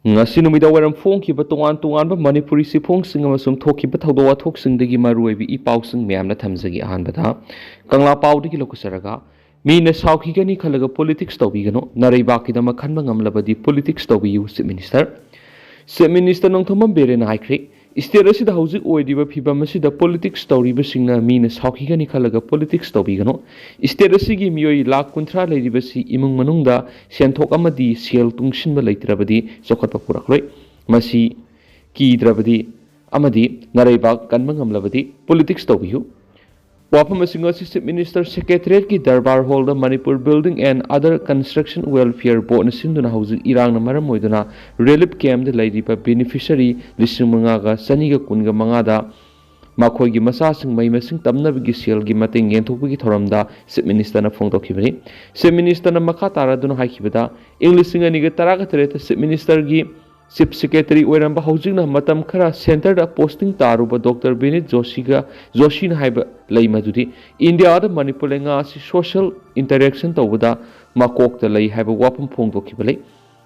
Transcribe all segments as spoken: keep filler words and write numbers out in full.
ꯉꯁꯤ ꯅꯨꯃꯤꯗꯥꯡ ꯋꯥꯏꯔꯝ ꯐꯣꯡꯈꯤꯕ ꯇꯣꯉꯥꯟ ꯇꯣꯉꯥꯟꯕ ꯃꯅꯤꯄꯨꯔꯤ ꯆꯦꯐꯣꯡꯁꯤꯡ ꯑꯃꯁꯨꯡ ꯊꯣꯛꯈꯤꯕ ꯊꯧꯗꯣꯛ ꯋꯥꯊꯣꯛꯁꯤꯡꯗꯒꯤ ꯃꯔꯨꯑꯣꯏꯕ ꯏ ꯄꯥꯎꯁꯤꯡ ꯃꯌꯥꯝꯅ ꯊꯝꯖꯒꯦ꯫ ꯑꯍꯥꯟꯕꯗ ꯀꯪꯂꯥ ꯄꯥꯎꯗꯒꯤ ꯂꯧꯈꯠꯆꯔꯒ, ꯃꯤꯅ ꯁꯥꯎꯈꯤꯒꯅꯤ ꯈꯜꯂꯒ ꯄꯣꯂꯤꯇꯤꯛꯁ ꯇꯧꯕꯤꯒꯅꯨ, ꯅꯔꯩꯕꯥꯛꯀꯤꯗꯃꯛ ꯈꯟꯕ ꯉꯝꯂꯕꯗꯤ ꯄꯣꯂꯤꯇꯤꯛꯁ ꯇꯧꯕꯤꯌꯨ, chief minister. Chief minister Nongthombam ꯕꯤꯔꯦꯟꯅ ꯍꯥꯏꯈ꯭ꯔꯦ, ꯁ꯭ꯇꯦꯠ ꯑꯁꯤꯗ ꯍꯧꯖꯤꯛ ꯑꯣꯏꯔꯤꯕ ꯐꯤꯕꯝ ꯑꯁꯤꯗ ꯄꯣꯂꯤꯇꯤꯛꯁ ꯇꯧꯔꯤꯕꯁꯤꯡꯅ ꯃꯤꯅ ꯁꯥꯎꯈꯤꯒꯅꯤ ꯈꯜꯂꯒ ꯄꯣꯂꯤꯇꯤꯛꯁ ꯇꯧꯕꯤꯒꯅꯨ꯫ ꯁ꯭ꯇꯦꯠ ꯑꯁꯤꯒꯤ ꯃꯤꯑꯣꯏ ꯂꯥꯈ ꯀꯨꯟꯊ꯭ꯔꯥ ꯂꯩꯔꯤꯕꯁꯤ ꯏꯃꯨꯡ ꯃꯅꯨꯡꯗ ꯁꯦꯟꯊꯣꯛ ꯑꯃꯗꯤ ꯁꯦꯜ ꯇꯨꯡꯁꯤꯟꯕ ꯂꯩꯇ꯭ꯔꯕꯗꯤ ꯆꯥꯎꯈꯠꯄ ꯄꯨꯔꯛꯂꯣꯏ꯫ ꯃꯁꯤ ꯀꯤꯗ꯭ꯔꯕꯗꯤ ꯑꯃꯗꯤ ꯅꯔꯩꯕꯥꯛ ꯀꯟꯕ ꯉꯝꯂꯕꯗꯤ ꯄꯣꯂꯤꯇꯤꯛꯁ ꯇꯧꯕꯤꯌꯨ꯫ ꯋꯥꯐꯝ ꯑꯁꯤꯡ ꯑꯁꯤ ꯆꯤꯐ ꯃꯤꯅꯤꯁꯇꯔ ꯁꯦꯀ꯭ꯔꯦꯇꯔꯤꯌꯦꯠꯀꯤ Durbar hall Manipur building and other construction welfare ꯕꯣꯔꯗꯅ ꯁꯤꯟꯗꯨꯅ ꯍꯧꯖꯤꯛ ꯏꯔꯥꯡꯅ ꯃꯔꯝ ꯑꯣꯏꯗꯨꯅ ꯔꯤꯂꯤꯐ ꯀꯦꯝꯞꯇ ꯂꯩꯔꯤꯕ ꯕꯦꯅꯤꯐꯤꯁꯔꯤ ꯂꯤꯁꯤꯡ ꯃꯉꯥꯒ ꯆꯅꯤꯒ ꯀꯨꯟꯒ ꯃꯉꯥꯗ ꯃꯈꯣꯏꯒꯤ ꯃꯆꯥꯁꯤꯡ ꯃꯍꯩ ꯃꯁꯤꯡ ꯇꯝꯅꯕꯒꯤ ꯁꯦꯜꯒꯤ ꯃꯇꯦꯡ ꯌꯦꯟꯊꯣꯛꯄꯒꯤ ꯊꯧꯔꯝꯗ ꯆꯤꯐ ꯃꯤꯅꯤꯁꯇꯔꯅ ꯐꯣꯡꯗꯣꯛꯈꯤꯕꯅꯤ꯫ ꯆꯤꯐ ꯃꯤꯅꯤꯁꯇꯔꯅ ꯃꯈꯥ ꯇꯥꯔꯗꯨꯅ ꯍꯥꯏꯈꯤꯕꯗ, ꯏꯪ ꯂꯤꯁꯤꯡ ꯑꯅꯤꯒ ꯇꯔꯥꯒ ꯇꯔꯦꯠꯇ ꯆꯤꯐ ꯃꯤꯅꯤꯁꯇꯔꯒꯤ ꯆꯤꯐ ꯁꯦꯀ꯭ꯔꯦꯇꯔꯤ ꯑꯣꯏꯔꯝꯕ, ꯍꯧꯖꯤꯛꯅ ꯃꯇꯝ ꯈꯔ ꯁꯦꯟꯇꯔꯗ ꯄꯣꯁꯇꯤꯡ ꯇꯥꯔꯨꯕ ꯗꯣꯛꯇꯔ ꯕꯤꯅꯤꯠ ꯖꯣꯁꯤꯒ, ꯖꯣꯁꯤꯅ ꯍꯥꯏꯕ ꯂꯩ ꯃꯗꯨꯗꯤ ꯏꯟꯗꯤꯌꯥꯗ ꯃꯅꯤꯄꯨꯔ ꯂꯩꯉꯥꯛ ꯑꯁꯤ ꯁꯣꯁꯤꯌꯦꯜ ꯏꯟꯇꯔꯦꯛꯁꯟ ꯇꯧꯕꯗ ꯃꯀꯣꯛꯇ ꯂꯩ ꯍꯥꯏꯕ ꯋꯥꯐꯝ ꯐꯣꯡꯗꯣꯛꯈꯤꯕ ꯂꯩ꯫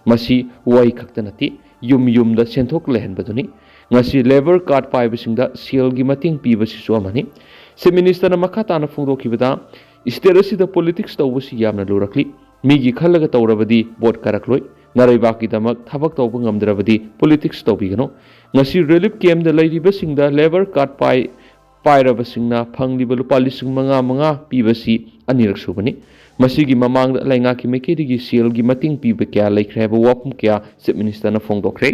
ꯃꯁꯤ ꯋꯥꯍꯩ ꯈꯛꯇ ꯅꯠꯇꯦ, ꯌꯨꯝ ꯌꯨꯝꯗ ꯁꯦꯟꯊꯣꯛ ꯂꯩꯍꯟꯕꯗꯨꯅꯤ꯫ ꯉꯁꯤ ꯂꯦꯕꯔ ꯀꯥꯔꯗ ꯄꯥꯏꯕꯁꯤꯡꯗ ꯁꯦꯜꯒꯤ ꯃꯇꯦꯡ ꯄꯤꯕꯁꯤꯁꯨ ꯑꯃꯅꯤ꯫ ꯆꯤꯐ ꯃꯤꯅꯤꯁꯇꯔꯅ ꯃꯈꯥ ꯇꯥꯅ ꯐꯣꯡꯗꯣꯛꯈꯤꯕꯗ, ꯁ꯭ꯇꯦꯠ ꯑꯁꯤꯗ ꯄꯣꯂꯤꯇꯤꯛꯁ ꯇꯧꯕꯁꯤ ꯌꯥꯝꯅ ꯂꯨꯔꯛꯂꯤ꯫ ꯃꯤꯒꯤ ꯈꯜꯂꯒ ꯇꯧꯔꯕꯗꯤ ꯚꯣꯠ ꯀꯥꯔꯛꯂꯣꯏ꯫ ꯅꯔꯩꯕꯥꯛꯀꯤꯗꯃꯛ ꯊꯕꯛ ꯇꯧꯕ ꯉꯝꯗ꯭ꯔꯕꯗꯤ ꯄꯣꯂꯤꯇꯤꯛꯁ ꯇꯧꯕꯤꯒꯅꯨ꯫ ꯉꯁꯤ ꯔꯤꯂꯤꯐ ꯀꯦꯝꯞꯇ ꯂꯩꯔꯤꯕꯁꯤꯡꯗ ꯂꯦꯕꯔ ꯀꯥꯔꯗ ꯄꯥꯏ-, ꯄꯥꯏꯔꯕꯁꯤꯡꯅ ꯐꯪꯂꯤꯕ ꯂꯨꯄꯥ ꯂꯤꯁꯤꯡ ꯃꯉꯥ ꯃꯉꯥ ꯄꯤꯕꯁꯤ ꯑꯅꯤꯔꯛ ꯁꯨꯕꯅꯤ꯫ ꯃꯁꯤꯒꯤ ꯃꯃꯥꯡꯗ ꯂꯩꯉꯥꯛꯀꯤ ꯃꯥꯏꯀꯩꯗꯒꯤ ꯁꯦꯜꯒꯤ ꯃꯇꯦꯡ ꯄꯤꯕ ꯀꯌꯥ ꯂꯩꯈ꯭ꯔꯦ ꯍꯥꯏꯕ ꯋꯥꯐꯝ ꯀꯌꯥ ꯆꯤꯐ ꯃꯤꯅꯤꯁꯇꯔꯅ ꯐꯣꯡꯗꯣꯛꯈ꯭ꯔꯦ꯫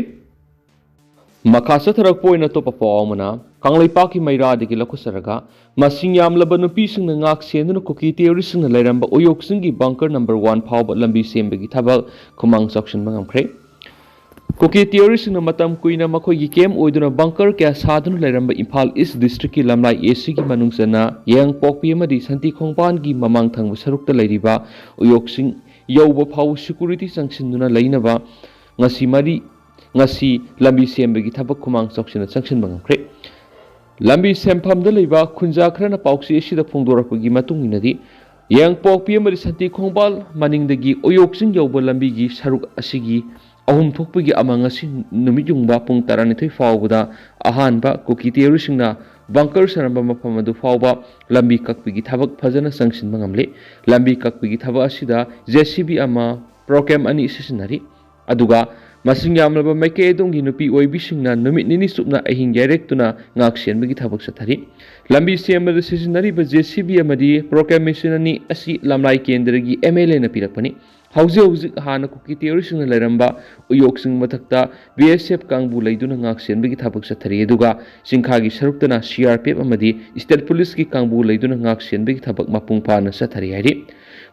ꯃꯈꯥ ꯆꯠꯊꯔꯛꯄ ꯑꯣꯏꯅ ꯑꯇꯣꯞꯄ ꯄꯥꯎ ꯑꯃꯅ, ꯀꯪꯂꯩꯄꯥꯛꯀꯤ ꯃꯩꯔꯥꯗꯒꯤ ꯂꯧꯈꯠꯆꯔꯒ, ꯃꯁꯤꯡ ꯌꯥꯝꯂꯕ ꯅꯨꯄꯤꯁꯤꯡꯅ ꯉꯥꯛ ꯁꯦꯟꯗꯨꯅ ꯀꯨꯀꯤ ꯇꯦꯔꯣꯔꯤꯁꯁꯤꯡꯅ ꯂꯩꯔꯝꯕ ꯎꯌꯣꯛꯆꯤꯡꯒꯤ ꯕꯪꯀꯔ ꯅꯝꯕꯔ ꯋꯥꯟ ꯐꯥꯎꯕ ꯂꯝꯕꯤ ꯁꯦꯝꯕꯒꯤ ꯊꯕꯛ ꯈꯨꯃꯥꯡ ꯆꯥꯎꯁꯤꯟꯕ ꯉꯝꯈ꯭ꯔꯦ꯫ ꯀꯨꯀꯤ ꯇꯦꯔꯣꯔꯤꯁꯁꯤꯡꯅ ꯃꯇꯝ ꯀꯨꯏꯅ ꯃꯈꯣꯏꯒꯤ ꯀꯦꯝꯞ ꯑꯣꯏꯗꯨꯅ ꯕꯪꯀꯔ ꯀꯌꯥ ꯁꯥꯗꯨꯅ ꯂꯩꯔꯝꯕ ꯏꯝꯐꯥꯜ ꯏꯁ ꯗꯤꯁꯇ꯭ꯔꯤꯛꯀꯤ ꯂꯝꯂꯥꯏ ꯑꯦ ꯁꯤꯒꯤ ꯃꯅꯨꯡ ꯆꯟꯅ ꯌꯥꯏꯉꯪꯄꯣꯛꯄꯤ ꯑꯃꯗꯤ ꯁꯟꯇꯤ ꯈꯣꯡꯕꯥꯟꯒꯤ ꯃꯃꯥꯡ ꯊꯪꯕ ꯁꯔꯨꯛꯇ ꯂꯩꯔꯤꯕ ꯎꯌꯣꯛꯆꯤꯡ ꯌꯧꯕ ꯐꯥꯎꯕ ꯁꯦꯀ꯭ꯌꯨꯔꯤꯇꯤ ꯆꯪꯁꯤꯟꯗꯨꯅ ꯂꯩꯅꯕ ꯉꯁꯤ ꯃꯔꯤ, ꯉꯁꯤ ꯂꯝꯕꯤ ꯁꯦꯝꯕꯒꯤ ꯊꯕꯛ ꯈꯨꯃꯥꯡ ꯆꯥꯎꯁꯤꯟꯅ ꯆꯪꯁꯤꯟꯕ ꯉꯝꯈ꯭ꯔꯦ꯫ ꯂꯝꯕꯤ ꯁꯦꯝꯐꯝꯗ ꯂꯩꯕ ꯈꯨꯟꯖꯥ ꯈꯔꯅ ꯄꯥꯎꯆꯦ ꯑꯁꯤꯗ ꯐꯣꯡꯗꯣꯔꯛꯄꯒꯤ ꯃꯇꯨꯡ ꯏꯟꯅꯗꯤ, ꯌꯥꯏꯉꯪꯄꯣꯛꯄꯤ ꯑꯃꯗꯤ ꯁꯟꯇꯤ ꯈꯣꯡꯕꯥꯜ ꯃꯅꯤꯡꯗꯒꯤ ꯎꯌꯣꯛꯆꯤꯡ ꯌꯧꯕ ꯂꯝꯕꯤꯒꯤ ꯁꯔꯨꯛ ꯑꯁꯤꯒꯤ ꯑꯍꯨꯝ ꯊꯣꯛꯄꯒꯤ ꯑꯃ ꯉꯁꯤ ꯅꯨꯃꯤꯠ ꯌꯨꯡꯕ ꯄꯨꯡ ꯇꯔꯥꯅꯤꯊꯣꯏ ꯐꯥꯎꯕꯗ ꯑꯍꯥꯟꯕ ꯀꯨꯀꯤ ꯇꯦꯔꯣꯔꯤꯁꯁꯤꯡꯅ ꯕꯪꯀꯔ ꯁꯥꯔꯝꯕ ꯃꯐꯝ ꯑꯗꯨ ꯐꯥꯎꯕ ꯂꯝꯕꯤ ꯀꯛꯄꯒꯤ ꯊꯕꯛ ꯐꯖꯅ ꯆꯪꯁꯤꯟꯕ ꯉꯝꯂꯦ꯫ ꯂꯝꯕꯤ ꯀꯛꯄꯒꯤ ꯊꯕꯛ ꯑꯁꯤꯗ ꯖꯦ ꯁꯤ ꯕꯤ ꯑꯃ, ꯄ꯭ꯔꯣꯀꯦꯝ ꯑꯅꯤ ꯁꯤꯖꯤꯟꯅꯔꯤ꯫ ꯑꯗꯨꯒ ꯃꯁꯤꯡ ꯌꯥꯝꯂꯕ ꯃꯥꯏꯀꯩ ꯑꯗꯣꯝꯒꯤ ꯅꯨꯄꯤ ꯑꯣꯏꯕꯤꯁꯤꯡꯅ ꯅꯨꯃꯤꯠ ꯅꯤꯅꯤ ꯆꯨꯞꯅ ꯑꯍꯤꯡ ꯌꯥꯏꯔꯦꯛꯇꯨꯅ ꯉꯥꯛ ꯁꯦꯟꯕꯒꯤ ꯊꯕꯛ ꯆꯠꯊꯔꯤ꯫ ꯂꯝꯕꯤ ꯁꯦꯝꯕꯗ ꯁꯤꯖꯤꯟꯅꯔꯤꯕ ꯖꯦ ꯁꯤ ꯕꯤ ꯑꯃꯗꯤ ꯄ꯭ꯔꯣꯀꯦꯝ ꯃꯦꯁꯤꯟ ꯑꯅꯤ ꯑꯁꯤ ꯂꯝꯂꯥꯏ ꯀꯦꯟꯗ꯭ꯔꯒꯤ ꯑꯦꯝ ꯑꯦꯜ ꯑꯦꯅ ꯄꯤꯔꯛꯄꯅꯤ꯫ ꯍꯧꯖꯤꯛ ꯍꯧꯖꯤꯛ ꯍꯥꯟꯅ ꯀꯨꯀꯤ ꯇꯦꯔꯣꯔꯤꯁꯁꯤꯡꯅ ꯂꯩꯔꯝꯕ ꯎꯌꯣꯛꯁꯤꯡ ꯃꯊꯛꯇ ꯕꯤ ꯑꯦꯁ ꯑꯦꯐ ꯀꯥꯡꯕꯨ ꯂꯩꯗꯨꯅ ꯉꯥꯛ ꯁꯦꯟꯕꯒꯤ ꯊꯕꯛ ꯆꯠꯊꯔꯤ, ꯑꯗꯨꯒ ꯆꯤꯡꯈꯥꯒꯤ ꯁꯔꯨꯛꯇꯅ ꯁꯤ ꯑꯥꯔ ꯄꯤ ꯑꯦꯐ ꯑꯃꯗꯤ ꯁ꯭ꯇꯦꯠ ꯄꯨꯂꯤꯁꯀꯤ ꯀꯥꯡꯕꯨ ꯂꯩꯗꯨꯅ ꯉꯥꯛ ꯁꯦꯟꯕꯒꯤ ꯊꯕꯛ ꯃꯄꯨꯡ ꯐꯥꯅ ꯆꯠꯊꯔꯤ ꯍꯥꯏꯔꯤ꯫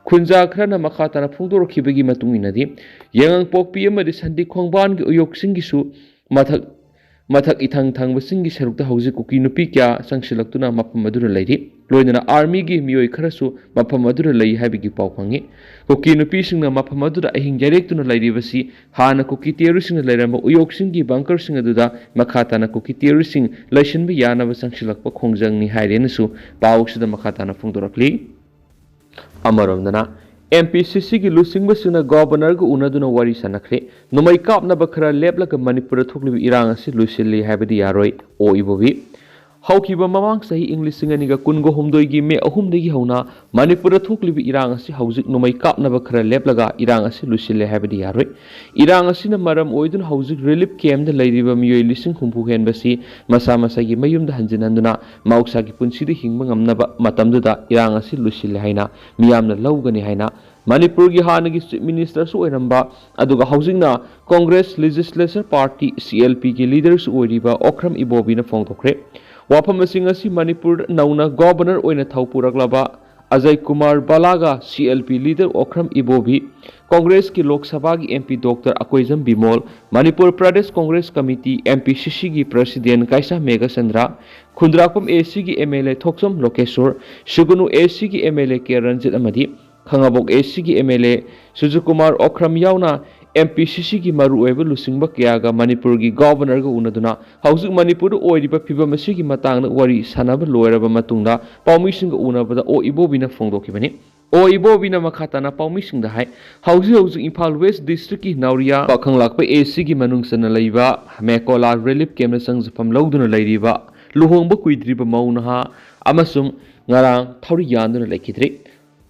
ꯈꯨꯟꯖꯥ ꯈꯔꯅ ꯃꯈꯥ ꯇꯥꯅ ꯐꯣꯡꯗꯣꯔꯛꯈꯤꯕꯒꯤ ꯃꯇꯨꯡ ꯏꯟꯅꯗꯤ, ꯌꯥꯏꯉꯪꯄꯣꯛꯄꯤ ꯑꯃꯗꯤ ꯁꯟꯗꯤ ꯈꯣꯡꯕꯥꯟꯒꯤ ꯎꯌꯣꯛꯁꯤꯡꯒꯤꯁꯨ ꯃꯊꯛ ꯃꯊꯛ ꯏꯊꯪ ꯊꯪꯕꯁꯤꯡꯒꯤ ꯁꯔꯨꯛꯇ ꯍꯧꯖꯤꯛ ꯀꯨꯀꯤ ꯅꯨꯄꯤ ꯀꯌꯥ ꯆꯪꯁꯤꯜꯂꯛꯇꯨꯅ ꯃꯐꯝ ꯑꯗꯨꯗ ꯂꯩꯔꯤ꯫ ꯂꯣꯏꯅꯅ ꯑꯥꯔꯃꯤꯒꯤ ꯃꯤꯑꯣꯏ ꯈꯔꯁꯨ ꯃꯐꯝ ꯑꯗꯨꯗ ꯂꯩ ꯍꯥꯏꯕꯒꯤ ꯄꯥꯎ ꯐꯪꯉꯤ꯫ ꯀꯨꯀꯤ ꯅꯨꯄꯤꯁꯤꯡꯅ ꯃꯐꯝ ꯑꯗꯨꯗ ꯑꯍꯤꯡ ꯌꯥꯏꯔꯦꯛꯇꯨꯅ ꯂꯩꯔꯤꯕꯁꯤ ꯍꯥꯟꯅ ꯀꯨꯀꯤ ꯇꯦꯔꯣꯔꯤꯁꯁꯤꯡꯅ ꯂꯩꯔꯝꯕ ꯎꯌꯣꯛꯁꯤꯡꯒꯤ ꯕꯪꯀꯔꯁꯤꯡ ꯑꯗꯨꯗ ꯃꯈꯥ ꯇꯥꯅ ꯀꯨꯀꯤ ꯇꯦꯔꯣꯔꯤꯁꯁꯤꯡ ꯂꯩꯁꯤꯟꯕ ꯌꯥꯅꯕ ꯆꯪꯁꯤꯜꯂꯛꯄ ꯈꯣꯡꯖꯪꯅꯤ ꯍꯥꯏꯔꯦꯅꯁꯨ ꯄꯥꯎ ꯑꯁꯤꯗ ꯃꯈꯥ ꯇꯥꯅ ꯐꯣꯡꯗꯣꯔꯛꯂꯤ꯫ ꯑꯃꯔꯣꯝꯗꯅ, ꯑꯦꯝ ꯄꯤ ꯁꯤ ꯁꯤꯒꯤ ꯂꯨꯆꯤꯡꯕꯁꯤꯡꯅ ꯒꯣꯕꯔꯅꯔꯒ ꯎꯅꯗꯨꯅ ꯋꯥꯔꯤ ꯁꯥꯟꯅꯈ꯭ꯔꯦ꯫ ꯅꯣꯡꯃꯩ ꯀꯥꯞꯅꯕ ꯈꯔ ꯂꯦꯞꯂꯒ ꯃꯅꯤꯄꯨꯔꯗ ꯊꯣꯛꯂꯤꯕ ꯏꯔꯥꯡ ꯑꯁꯤ ꯂꯣꯏꯁꯤꯜꯂꯤ ꯍꯥꯏꯕꯗꯤ ꯌꯥꯔꯣꯏ, ꯑꯣ ꯏꯕꯣꯕꯤ꯫ ꯍꯧꯈꯤꯕ ꯃꯃꯥꯡ ꯆꯍꯤ ꯏꯪ ꯂꯤꯁꯤꯡ ꯑꯅꯤꯒ ꯀꯨꯟꯒ ꯍꯨꯝꯗꯣꯏꯒꯤ ꯃꯦ ꯑꯍꯨꯝꯗꯒꯤ ꯍꯧꯅ ꯃꯅꯤꯄꯨꯔꯗ ꯊꯣꯛꯂꯤꯕ ꯏꯔꯥꯡ ꯑꯁꯤ ꯍꯧꯖꯤꯛ ꯅꯣꯡꯃꯩ ꯀꯥꯞꯅꯕ ꯈꯔ ꯂꯦꯞꯂꯒ ꯏꯔꯥꯡ ꯑꯁꯤ ꯂꯣꯏꯁꯤꯜꯂꯦ ꯍꯥꯏꯕꯗꯤ ꯌꯥꯔꯣꯏ꯫ ꯏꯔꯥꯡ ꯑꯁꯤꯅ ꯃꯔꯝ ꯑꯣꯏꯗꯨꯅ ꯍꯧꯖꯤꯛ ꯔꯤꯂꯤꯐ ꯀꯦꯝꯞꯇ ꯂꯩꯔꯤꯕ ꯃꯤꯑꯣꯏ ꯂꯤꯁꯤꯡ ꯍꯨꯝꯐꯨ ꯍꯦꯟꯕꯁꯤ ꯃꯁꯥ ꯃꯁꯥꯒꯤ ꯃꯌꯨꯝꯗ ꯍꯟꯖꯤꯟꯍꯟꯗꯨꯅ ꯃꯍꯧꯁꯥꯒꯤ ꯄꯨꯟꯁꯤꯗ ꯍꯤꯡꯕ ꯉꯝꯅꯕ ꯃꯇꯝꯗꯨꯗ ꯏꯔꯥꯡ ꯑꯁꯤ ꯂꯣꯏꯁꯤꯜꯂꯦ ꯍꯥꯏꯅ ꯃꯤꯌꯥꯝꯅ ꯂꯧꯒꯅꯤ ꯍꯥꯏꯅ ꯃꯅꯤꯄꯨꯔꯒꯤ ꯍꯥꯟꯅꯒꯤ ꯆꯤꯐ ꯃꯤꯅꯤꯁꯇꯔꯁꯨ ꯑꯣꯏꯔꯝꯕ, ꯑꯗꯨꯒ ꯍꯧꯖꯤꯛꯅ ꯀꯣꯡꯒ꯭ꯔꯦꯁ ꯂꯦꯖꯤꯁꯂꯦꯆꯔ ꯄꯥꯔꯇꯤ, ꯁꯤ ꯑꯦꯜ ꯄꯤꯒꯤ ꯂꯤꯗꯔꯁꯨ ꯑꯣꯏꯔꯤꯕ ꯑꯣꯀ꯭ꯔꯝ ꯏꯕꯣꯕꯤꯅ ꯐꯣꯡꯗꯣꯛꯈ꯭ꯔꯦ꯫ ꯋꯥꯐꯝ ꯑꯁꯤ ꯉꯁꯤ ꯃꯅꯤꯄꯨꯔ ꯅꯧꯅ ꯒꯣꯕꯔꯅꯔ ꯑꯣꯏꯅ ꯊꯧ ꯄꯨꯔꯛꯂꯕ ꯑꯖꯌ ꯀꯨꯃꯥꯔ ꯕꯂꯥꯒ C L P leader Okram Ibobi, ꯀꯣꯡꯒ꯭ꯔꯦꯁꯀꯤ ꯂꯣꯛ ꯁꯚꯥꯒꯤ M P doctor Akoijam Bimol, Manipur Pradesh Congress committee, M P C ꯁꯤꯒꯤ ꯄ꯭ꯔꯁꯤꯗꯦꯟ ꯀꯥꯏꯁꯥ ꯃꯦꯘꯆꯟꯗ꯭ꯔ, ꯈꯨꯟꯗ꯭ꯔꯥꯛꯄꯝ ꯑꯦ ꯁꯤꯒꯤ ꯑꯦꯝ ꯑꯦꯜ ꯑꯦ ꯊꯣꯛꯆꯣꯝ ꯂꯣꯀꯦꯁꯣꯔ, ꯁꯨꯒꯨꯅꯨ ꯑꯦ ꯁꯤꯒꯤ M L A K Ranjit ꯑꯃꯗꯤ ꯈꯥꯉꯕꯣꯛ ꯑꯦ ꯁꯤꯒꯤ ꯑꯦꯝ ꯑꯦꯜ ꯑꯦ ꯁꯨꯖꯨꯀꯨꯃꯥꯔ ꯑꯣꯀ꯭ꯔꯝ ꯌꯥꯎꯅ ꯑꯦꯝ ꯄꯤ ꯁꯤ ꯁꯤꯒꯤ ꯃꯔꯨꯑꯣꯏꯕ ꯂꯨꯆꯤꯡꯕ ꯀꯌꯥꯒ ꯃꯅꯤꯄꯨꯔꯒꯤ ꯒꯣꯕꯔꯅꯔꯒ ꯎꯅꯗꯨꯅ ꯍꯧꯖꯤꯛ ꯃꯅꯤꯄꯨꯔꯗ ꯑꯣꯏꯔꯤꯕ ꯐꯤꯕꯝ ꯑꯁꯤꯒꯤ ꯃꯇꯥꯡꯗ ꯋꯥꯔꯤ ꯁꯥꯟꯅꯕ ꯂꯣꯏꯔꯕ ꯃꯇꯨꯡꯗ ꯄꯥꯎꯃꯤꯁꯤꯡꯒ ꯎꯅꯕꯗ ꯑꯣ ꯏꯕꯣꯕꯤꯅ ꯐꯣꯡꯗꯣꯛꯈꯤꯕꯅꯤ꯫ ꯑꯣ ꯏꯕꯣꯕꯤꯅ ꯃꯈꯥ ꯇꯥꯅ ꯄꯥꯎꯃꯤꯁꯤꯡꯗ ꯍꯥꯏ, ꯍꯧꯖꯤꯛ ꯍꯧꯖꯤꯛ ꯏꯝꯐꯥꯜ ꯋꯦꯁ ꯗꯤꯁꯇ꯭ꯔꯤꯛꯀꯤ ꯅꯥꯎꯔꯤꯌꯥ ꯄꯥꯈꯪꯂꯥꯛꯄ ꯑꯦ ꯁꯤꯒꯤ ꯃꯅꯨꯡ ꯆꯟꯅ ꯂꯩꯕ ꯃꯦꯀꯣꯂꯥ ꯔꯤꯂꯤꯐ ꯀꯦꯝꯞꯅ ꯆꯪꯖꯐꯝ ꯂꯧꯗꯨꯅ ꯂꯩꯔꯤꯕ ꯂꯨꯍꯣꯡꯕ ꯀꯨꯏꯗ꯭ꯔꯤꯕ ꯃꯧ ꯅꯍꯥ ꯑꯃꯁꯨꯡ ꯉꯔꯥꯡ ꯊꯧꯔꯤ ꯌꯥꯟꯗꯨꯅ ꯂꯩꯈꯤꯗ꯭ꯔꯤ꯫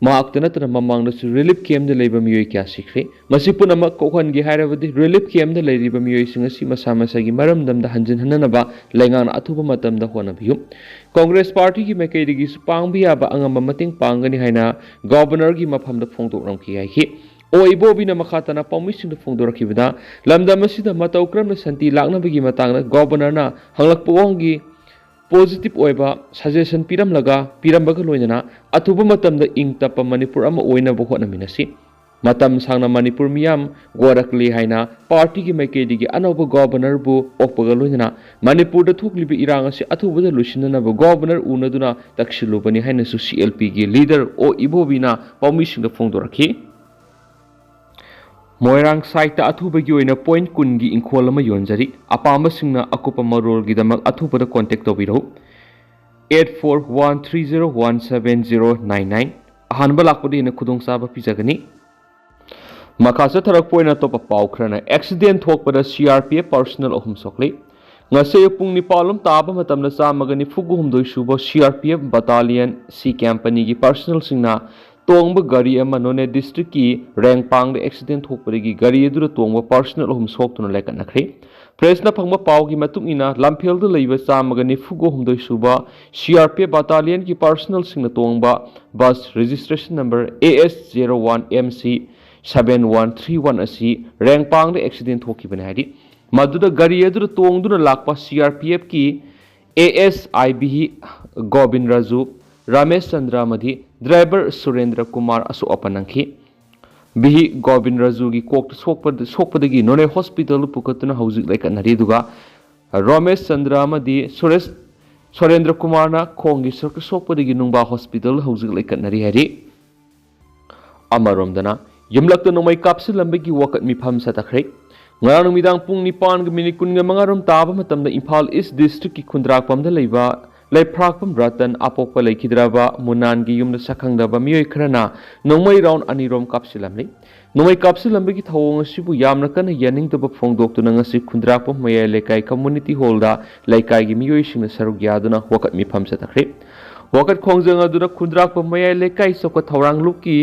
ꯃꯍꯥꯛꯇ ꯅꯠꯇꯅ ꯃꯃꯥꯡꯗꯁꯨ ꯔꯤꯂꯤꯐ ꯀꯦꯝꯞꯇ ꯂꯩꯕ ꯃꯤꯑꯣꯏ ꯀꯌꯥ ꯁꯤꯈ꯭ꯔꯦ꯫ ꯃꯁꯤ ꯄꯨꯝꯅꯃꯛ ꯀꯣꯛꯍꯟꯒꯦ ꯍꯥꯏꯔꯕꯗꯤ ꯔꯤꯂꯤꯐ ꯀꯦꯝꯞꯇ ꯂꯩꯔꯤꯕ ꯃꯤꯑꯣꯏꯁꯤꯡ ꯑꯁꯤ ꯃꯁꯥ ꯃꯁꯥꯒꯤ ꯃꯔꯝꯗꯝꯗ ꯍꯟꯖꯤꯟꯍꯟꯅꯅꯕ ꯂꯩꯉꯥꯛꯅ ꯑꯊꯨꯕ ꯃꯇꯝꯗ ꯍꯣꯠꯅꯕꯤꯌꯨ꯫ ꯀꯣꯡꯒ꯭ꯔꯦꯁ ꯄꯥꯔꯇꯤꯒꯤ ꯃꯥꯏꯀꯩꯗꯒꯤꯁꯨ ꯄꯥꯡꯕ ꯌꯥꯕ ꯑꯉꯝꯕ ꯃꯇꯦꯡ ꯄꯥꯡꯒꯅꯤ ꯍꯥꯏꯅ ꯒꯣꯕꯔꯅꯔꯒꯤ ꯃꯐꯝꯗ ꯐꯣꯡꯗꯣꯛꯂꯝꯈꯤ ꯍꯥꯏꯈꯤ꯫ ꯑꯣ ꯏꯕꯣꯕꯤꯅ ꯃꯈꯥ ꯇꯥꯅ ꯄꯥꯎꯃꯤꯁꯤꯡꯗ ꯐꯣꯡꯗꯣꯔꯛꯈꯤꯕꯗ, ꯂꯝꯗꯝ ꯑꯁꯤꯗ ꯃꯇꯧ ꯀꯔꯝꯅ ꯁꯥꯟꯇꯤ ꯂꯥꯛꯅꯕꯒꯤ ꯃꯇꯥꯡꯗ ꯒꯣꯕꯔꯅꯔꯅ ꯍꯪꯂꯛꯄ ꯋꯥꯍꯪꯒꯤ ꯄꯣꯖꯤꯇꯤꯚ ꯑꯣꯏꯕ ꯁꯖꯦꯁꯟ ꯄꯤꯔꯝꯂꯒ, ꯄꯤꯔꯝꯕꯒ ꯂꯣꯏꯅꯅ ꯑꯊꯨꯕ ꯃꯇꯝꯗ ꯏꯪ ꯇꯞꯄ ꯃꯅꯤꯄꯨꯔ ꯑꯃ ꯑꯣꯏꯅꯕ ꯍꯣꯠꯅꯃꯤꯟꯅꯁꯤ꯫ ꯃꯇꯝ ꯁꯥꯡꯅ ꯃꯅꯤꯄꯨꯔ ꯃꯤꯌꯥꯝ ꯒꯣꯔꯛꯂꯤ ꯍꯥꯏꯅ ꯄꯥꯔꯇꯤꯒꯤ ꯃꯥꯏꯀꯩꯗꯒꯤ ꯑꯅꯧꯕ ꯒꯣꯕꯔꯅꯔꯕꯨ ꯑꯣꯛꯄꯒ ꯂꯣꯏꯅꯅ ꯃꯅꯤꯄꯨꯔꯗ ꯊꯣꯛꯂꯤꯕ ꯏꯔꯥꯡ ꯑꯁꯤ ꯑꯊꯨꯕꯗ ꯂꯣꯏꯁꯤꯟꯅꯅꯕ ꯒꯣꯕꯔꯅꯔ ꯎꯅꯗꯨꯅ ꯇꯛꯁꯤꯜꯂꯨꯕꯅꯤ ꯍꯥꯏꯅꯁꯨ ꯁꯤ ꯑꯦꯜ ꯄꯤꯒꯤ ꯂꯤꯗꯔ ꯑꯣ ꯏꯕꯣꯕꯤꯅ ꯄꯥꯎꯃꯤꯁꯤꯡꯗ ꯐꯣꯡꯗꯣꯔꯛꯈꯤ꯫ ꯃꯣꯏꯔꯥꯡ ꯁꯥꯏꯠꯇ ꯑꯊꯨꯕꯒꯤ ꯑꯣꯏꯅ ꯄꯣꯏꯟꯠ ꯀꯨꯟꯒꯤ ꯏꯪꯈꯣꯜ ꯑꯃ ꯌꯣꯟꯖꯔꯤ꯫ ꯑꯄꯥꯝꯕꯁꯤꯡꯅ ꯑꯀꯨꯞꯄ ꯃꯔꯣꯜꯒꯤꯗꯃꯛ ꯑꯊꯨꯕꯗ ꯀꯣꯟꯇꯦꯛ ꯇꯧꯕꯤꯔꯛꯎ, eight four one three zero one seven zero nine nine꯫ ꯑꯍꯥꯟꯕ ꯂꯥꯛꯄꯗ ꯍꯦꯟꯅ ꯈꯨꯗꯣꯡꯆꯥꯕ ꯄꯤꯖꯒꯅꯤ꯫ ꯃꯈꯥ ꯆꯠꯊꯔꯛꯄ ꯑꯣꯏꯅ ꯑꯇꯣꯞꯄ ꯄꯥꯎ ꯈꯔꯅ, ꯑꯦꯛꯁꯤꯗꯦꯟ ꯊꯣꯛꯄꯗ ꯁꯤ ꯑꯥꯔ ꯄꯤ ꯑꯦꯐ ꯄꯥꯔꯁꯣꯅꯦꯜ ꯑꯍꯨꯝ ꯁꯣꯛꯂꯤ꯫ ꯉꯁꯤ ꯑꯌꯨꯛ ꯄꯨꯡ ꯅꯤꯄꯥꯜ ꯂꯣꯝ ꯇꯥꯕ ꯃꯇꯝꯗ ꯆꯥꯝꯃꯒ ꯅꯤꯐꯨꯒ ꯍꯨꯝꯗꯣꯏ ꯁꯨꯕ ꯁꯤ ꯑꯥꯔ ꯄꯤ ꯑꯦꯐ ꯕꯇꯥꯂꯤꯌꯟ ꯁꯤ ꯀꯦꯝꯄꯅꯤꯒꯤ ꯄꯥꯔꯁꯣꯅꯦꯜꯁꯤꯡꯅ ꯇꯣꯡꯕ ꯒꯥꯔꯤ ꯑꯃ ꯅꯣꯅꯦ ꯗꯤꯁꯇ꯭ꯔꯤꯛꯀꯤ ꯔꯦꯡꯄꯥꯡꯗ ꯑꯦꯛꯁꯤꯗꯦꯟ ꯊꯣꯛꯄꯗꯒꯤ ꯒꯥꯔꯤ ꯑꯗꯨꯗ ꯇꯣꯡꯕ ꯄꯥꯔꯁꯣꯅꯦꯜ ꯑꯍꯨꯝ ꯁꯣꯛꯇꯨꯅ ꯂꯩꯈꯠꯅꯈ꯭ꯔꯦ꯫ ꯄ꯭ꯔꯦꯁꯅ ꯐꯪꯕ ꯄꯥꯎꯒꯤ ꯃꯇꯨꯡ ꯏꯟꯅ, ꯂꯝꯐꯦꯜꯗ ꯂꯩꯕ ꯆꯥꯝꯃꯒ ꯅꯤꯐꯨꯒ ꯍꯨꯝꯗꯣꯏ ꯁꯨꯕ ꯁꯤ ꯑꯥꯔ ꯄꯤ ꯑꯦꯐ ꯕꯇꯥꯂꯤꯌꯟꯒꯤ ꯄꯥꯔꯁꯣꯅꯦꯜꯁꯤꯡꯅ ꯇꯣꯡꯕ bus registration number A S zero one M C seven one three one ꯑꯁꯤ ꯔꯦꯡꯄꯥꯡꯗ ꯑꯦꯛꯁꯤꯗꯦꯟ ꯊꯣꯛꯈꯤꯕꯅꯤ ꯍꯥꯏꯔꯤ꯫ ꯃꯗꯨꯗ ꯒꯥꯔꯤ ꯑꯗꯨꯗ ꯇꯣꯡꯗꯨꯅ ꯂꯥꯛꯄ ꯁꯤ ꯑꯥꯔ ꯄꯤ ꯑꯦꯐꯀꯤ A S I B Gobin Raju, Ramesh Chandra ꯑꯃꯗꯤ ꯗ꯭ꯔꯥꯏꯚꯔ ꯁꯨꯔꯦꯟꯗ꯭ꯔ ꯀꯨꯃꯥꯔ ꯑꯁꯣꯛ ꯑꯄꯟ ꯅꯪꯈꯤ꯫ ꯕꯤꯍꯤ ꯒꯣꯕꯤꯟ ꯔꯥꯖꯨꯒꯤ ꯀꯣꯛꯇ ꯁꯣꯛꯄ-, ꯁꯣꯛꯄꯗꯒꯤ ꯅꯣꯅꯦ ꯍꯣꯁꯄꯤꯇꯥꯜꯗ ꯄꯨꯈꯠꯇꯨꯅ ꯍꯧꯖꯤꯛ ꯂꯩꯈꯠꯅꯔꯤ꯫ ꯑꯗꯨꯒ ꯔꯥꯃꯦꯁ ꯆꯟꯗ꯭ꯔ ꯑꯃꯗꯤ ꯁꯨꯔꯦꯁ, ꯁꯨꯔꯦꯟꯗ꯭ꯔ ꯀꯨꯃꯥꯔꯅ ꯈꯣꯡꯒꯤ ꯁꯔꯨꯛꯇ ꯁꯣꯛꯄꯗꯒꯤ ꯅꯨꯡꯕꯥ ꯍꯣꯁꯄꯤꯇꯥꯜꯗ ꯍꯧꯖꯤꯛ ꯂꯩꯈꯠꯅꯔꯤ ꯍꯥꯏꯔꯤ꯫ ꯑꯃꯔꯣꯝꯗꯅ, ꯌꯨꯝꯂꯛꯇ ꯅꯣꯡꯃꯩ ꯀꯥꯞꯁꯤꯜꯂꯝꯕꯒꯤ ꯋꯥꯀꯠ ꯃꯤꯐꯝ ꯆꯠꯊꯈ꯭ꯔꯦ꯫ ꯉꯔꯥꯡ ꯅꯨꯃꯤꯗꯥꯡ ꯄꯨꯡ ꯅꯤꯄꯥꯟꯒ ꯃꯤꯅꯤꯠ ꯀꯨꯟꯒ ꯃꯉꯥ ꯔꯣꯝ ꯇꯥꯕ ꯃꯇꯝꯗ ꯏꯝꯐꯥꯜ ꯏꯁ ꯗꯤꯁꯇ꯭ꯔꯤꯛꯀꯤ ꯈꯨꯟꯗ꯭ꯔꯥꯛꯄꯝꯗ ꯂꯩꯕ ꯂꯩꯐ꯭ꯔꯥꯛꯄꯝ ꯔꯇꯟ ꯑꯄꯣꯛꯄ ꯂꯩꯈꯤꯗ꯭ꯔꯕ ꯃꯨꯅꯥꯟꯒꯤ ꯌꯨꯝꯗ ꯁꯛꯈꯪꯗꯕ ꯃꯤꯑꯣꯏ ꯈꯔꯅ ꯅꯣꯡꯃꯩ ꯔꯥꯎꯟ ꯑꯅꯤꯔꯣꯝ ꯀꯥꯞꯁꯤꯜꯂꯝꯂꯤ꯫ ꯅꯣꯡꯃꯩ ꯀꯥꯞꯁꯤꯜꯂꯝꯕꯒꯤ ꯊꯧꯑꯣꯡ ꯑꯁꯤꯕꯨ ꯌꯥꯝꯅ ꯀꯟꯅ ꯌꯥꯅꯤꯡꯗꯕ ꯐꯣꯡꯗꯣꯛꯇꯨꯅ ꯉꯁꯤ ꯈꯨꯟꯗ꯭ꯔꯥꯛꯄꯝ ꯃꯌꯥꯏ ꯂꯩꯀꯥꯏ ꯀꯝꯃꯨꯅꯤꯇꯤ ꯍꯣꯜꯗ ꯂꯩꯀꯥꯏꯒꯤ ꯃꯤꯑꯣꯏꯁꯤꯡꯅ ꯁꯔꯨꯛ ꯌꯥꯗꯨꯅ ꯋꯥꯀꯠ ꯃꯤꯐꯝ ꯆꯠꯊꯈ꯭ꯔꯦ꯫ ꯋꯥꯀꯠ ꯈꯣꯡꯖꯪ ꯑꯗꯨꯗ ꯈꯨꯟꯗ꯭ꯔꯥꯛꯄꯝ ꯃꯌꯥꯏ ꯂꯩꯀꯥꯏ ꯆꯥꯎꯈꯠ ꯊꯧꯔꯥꯡ ꯂꯨꯞꯀꯤ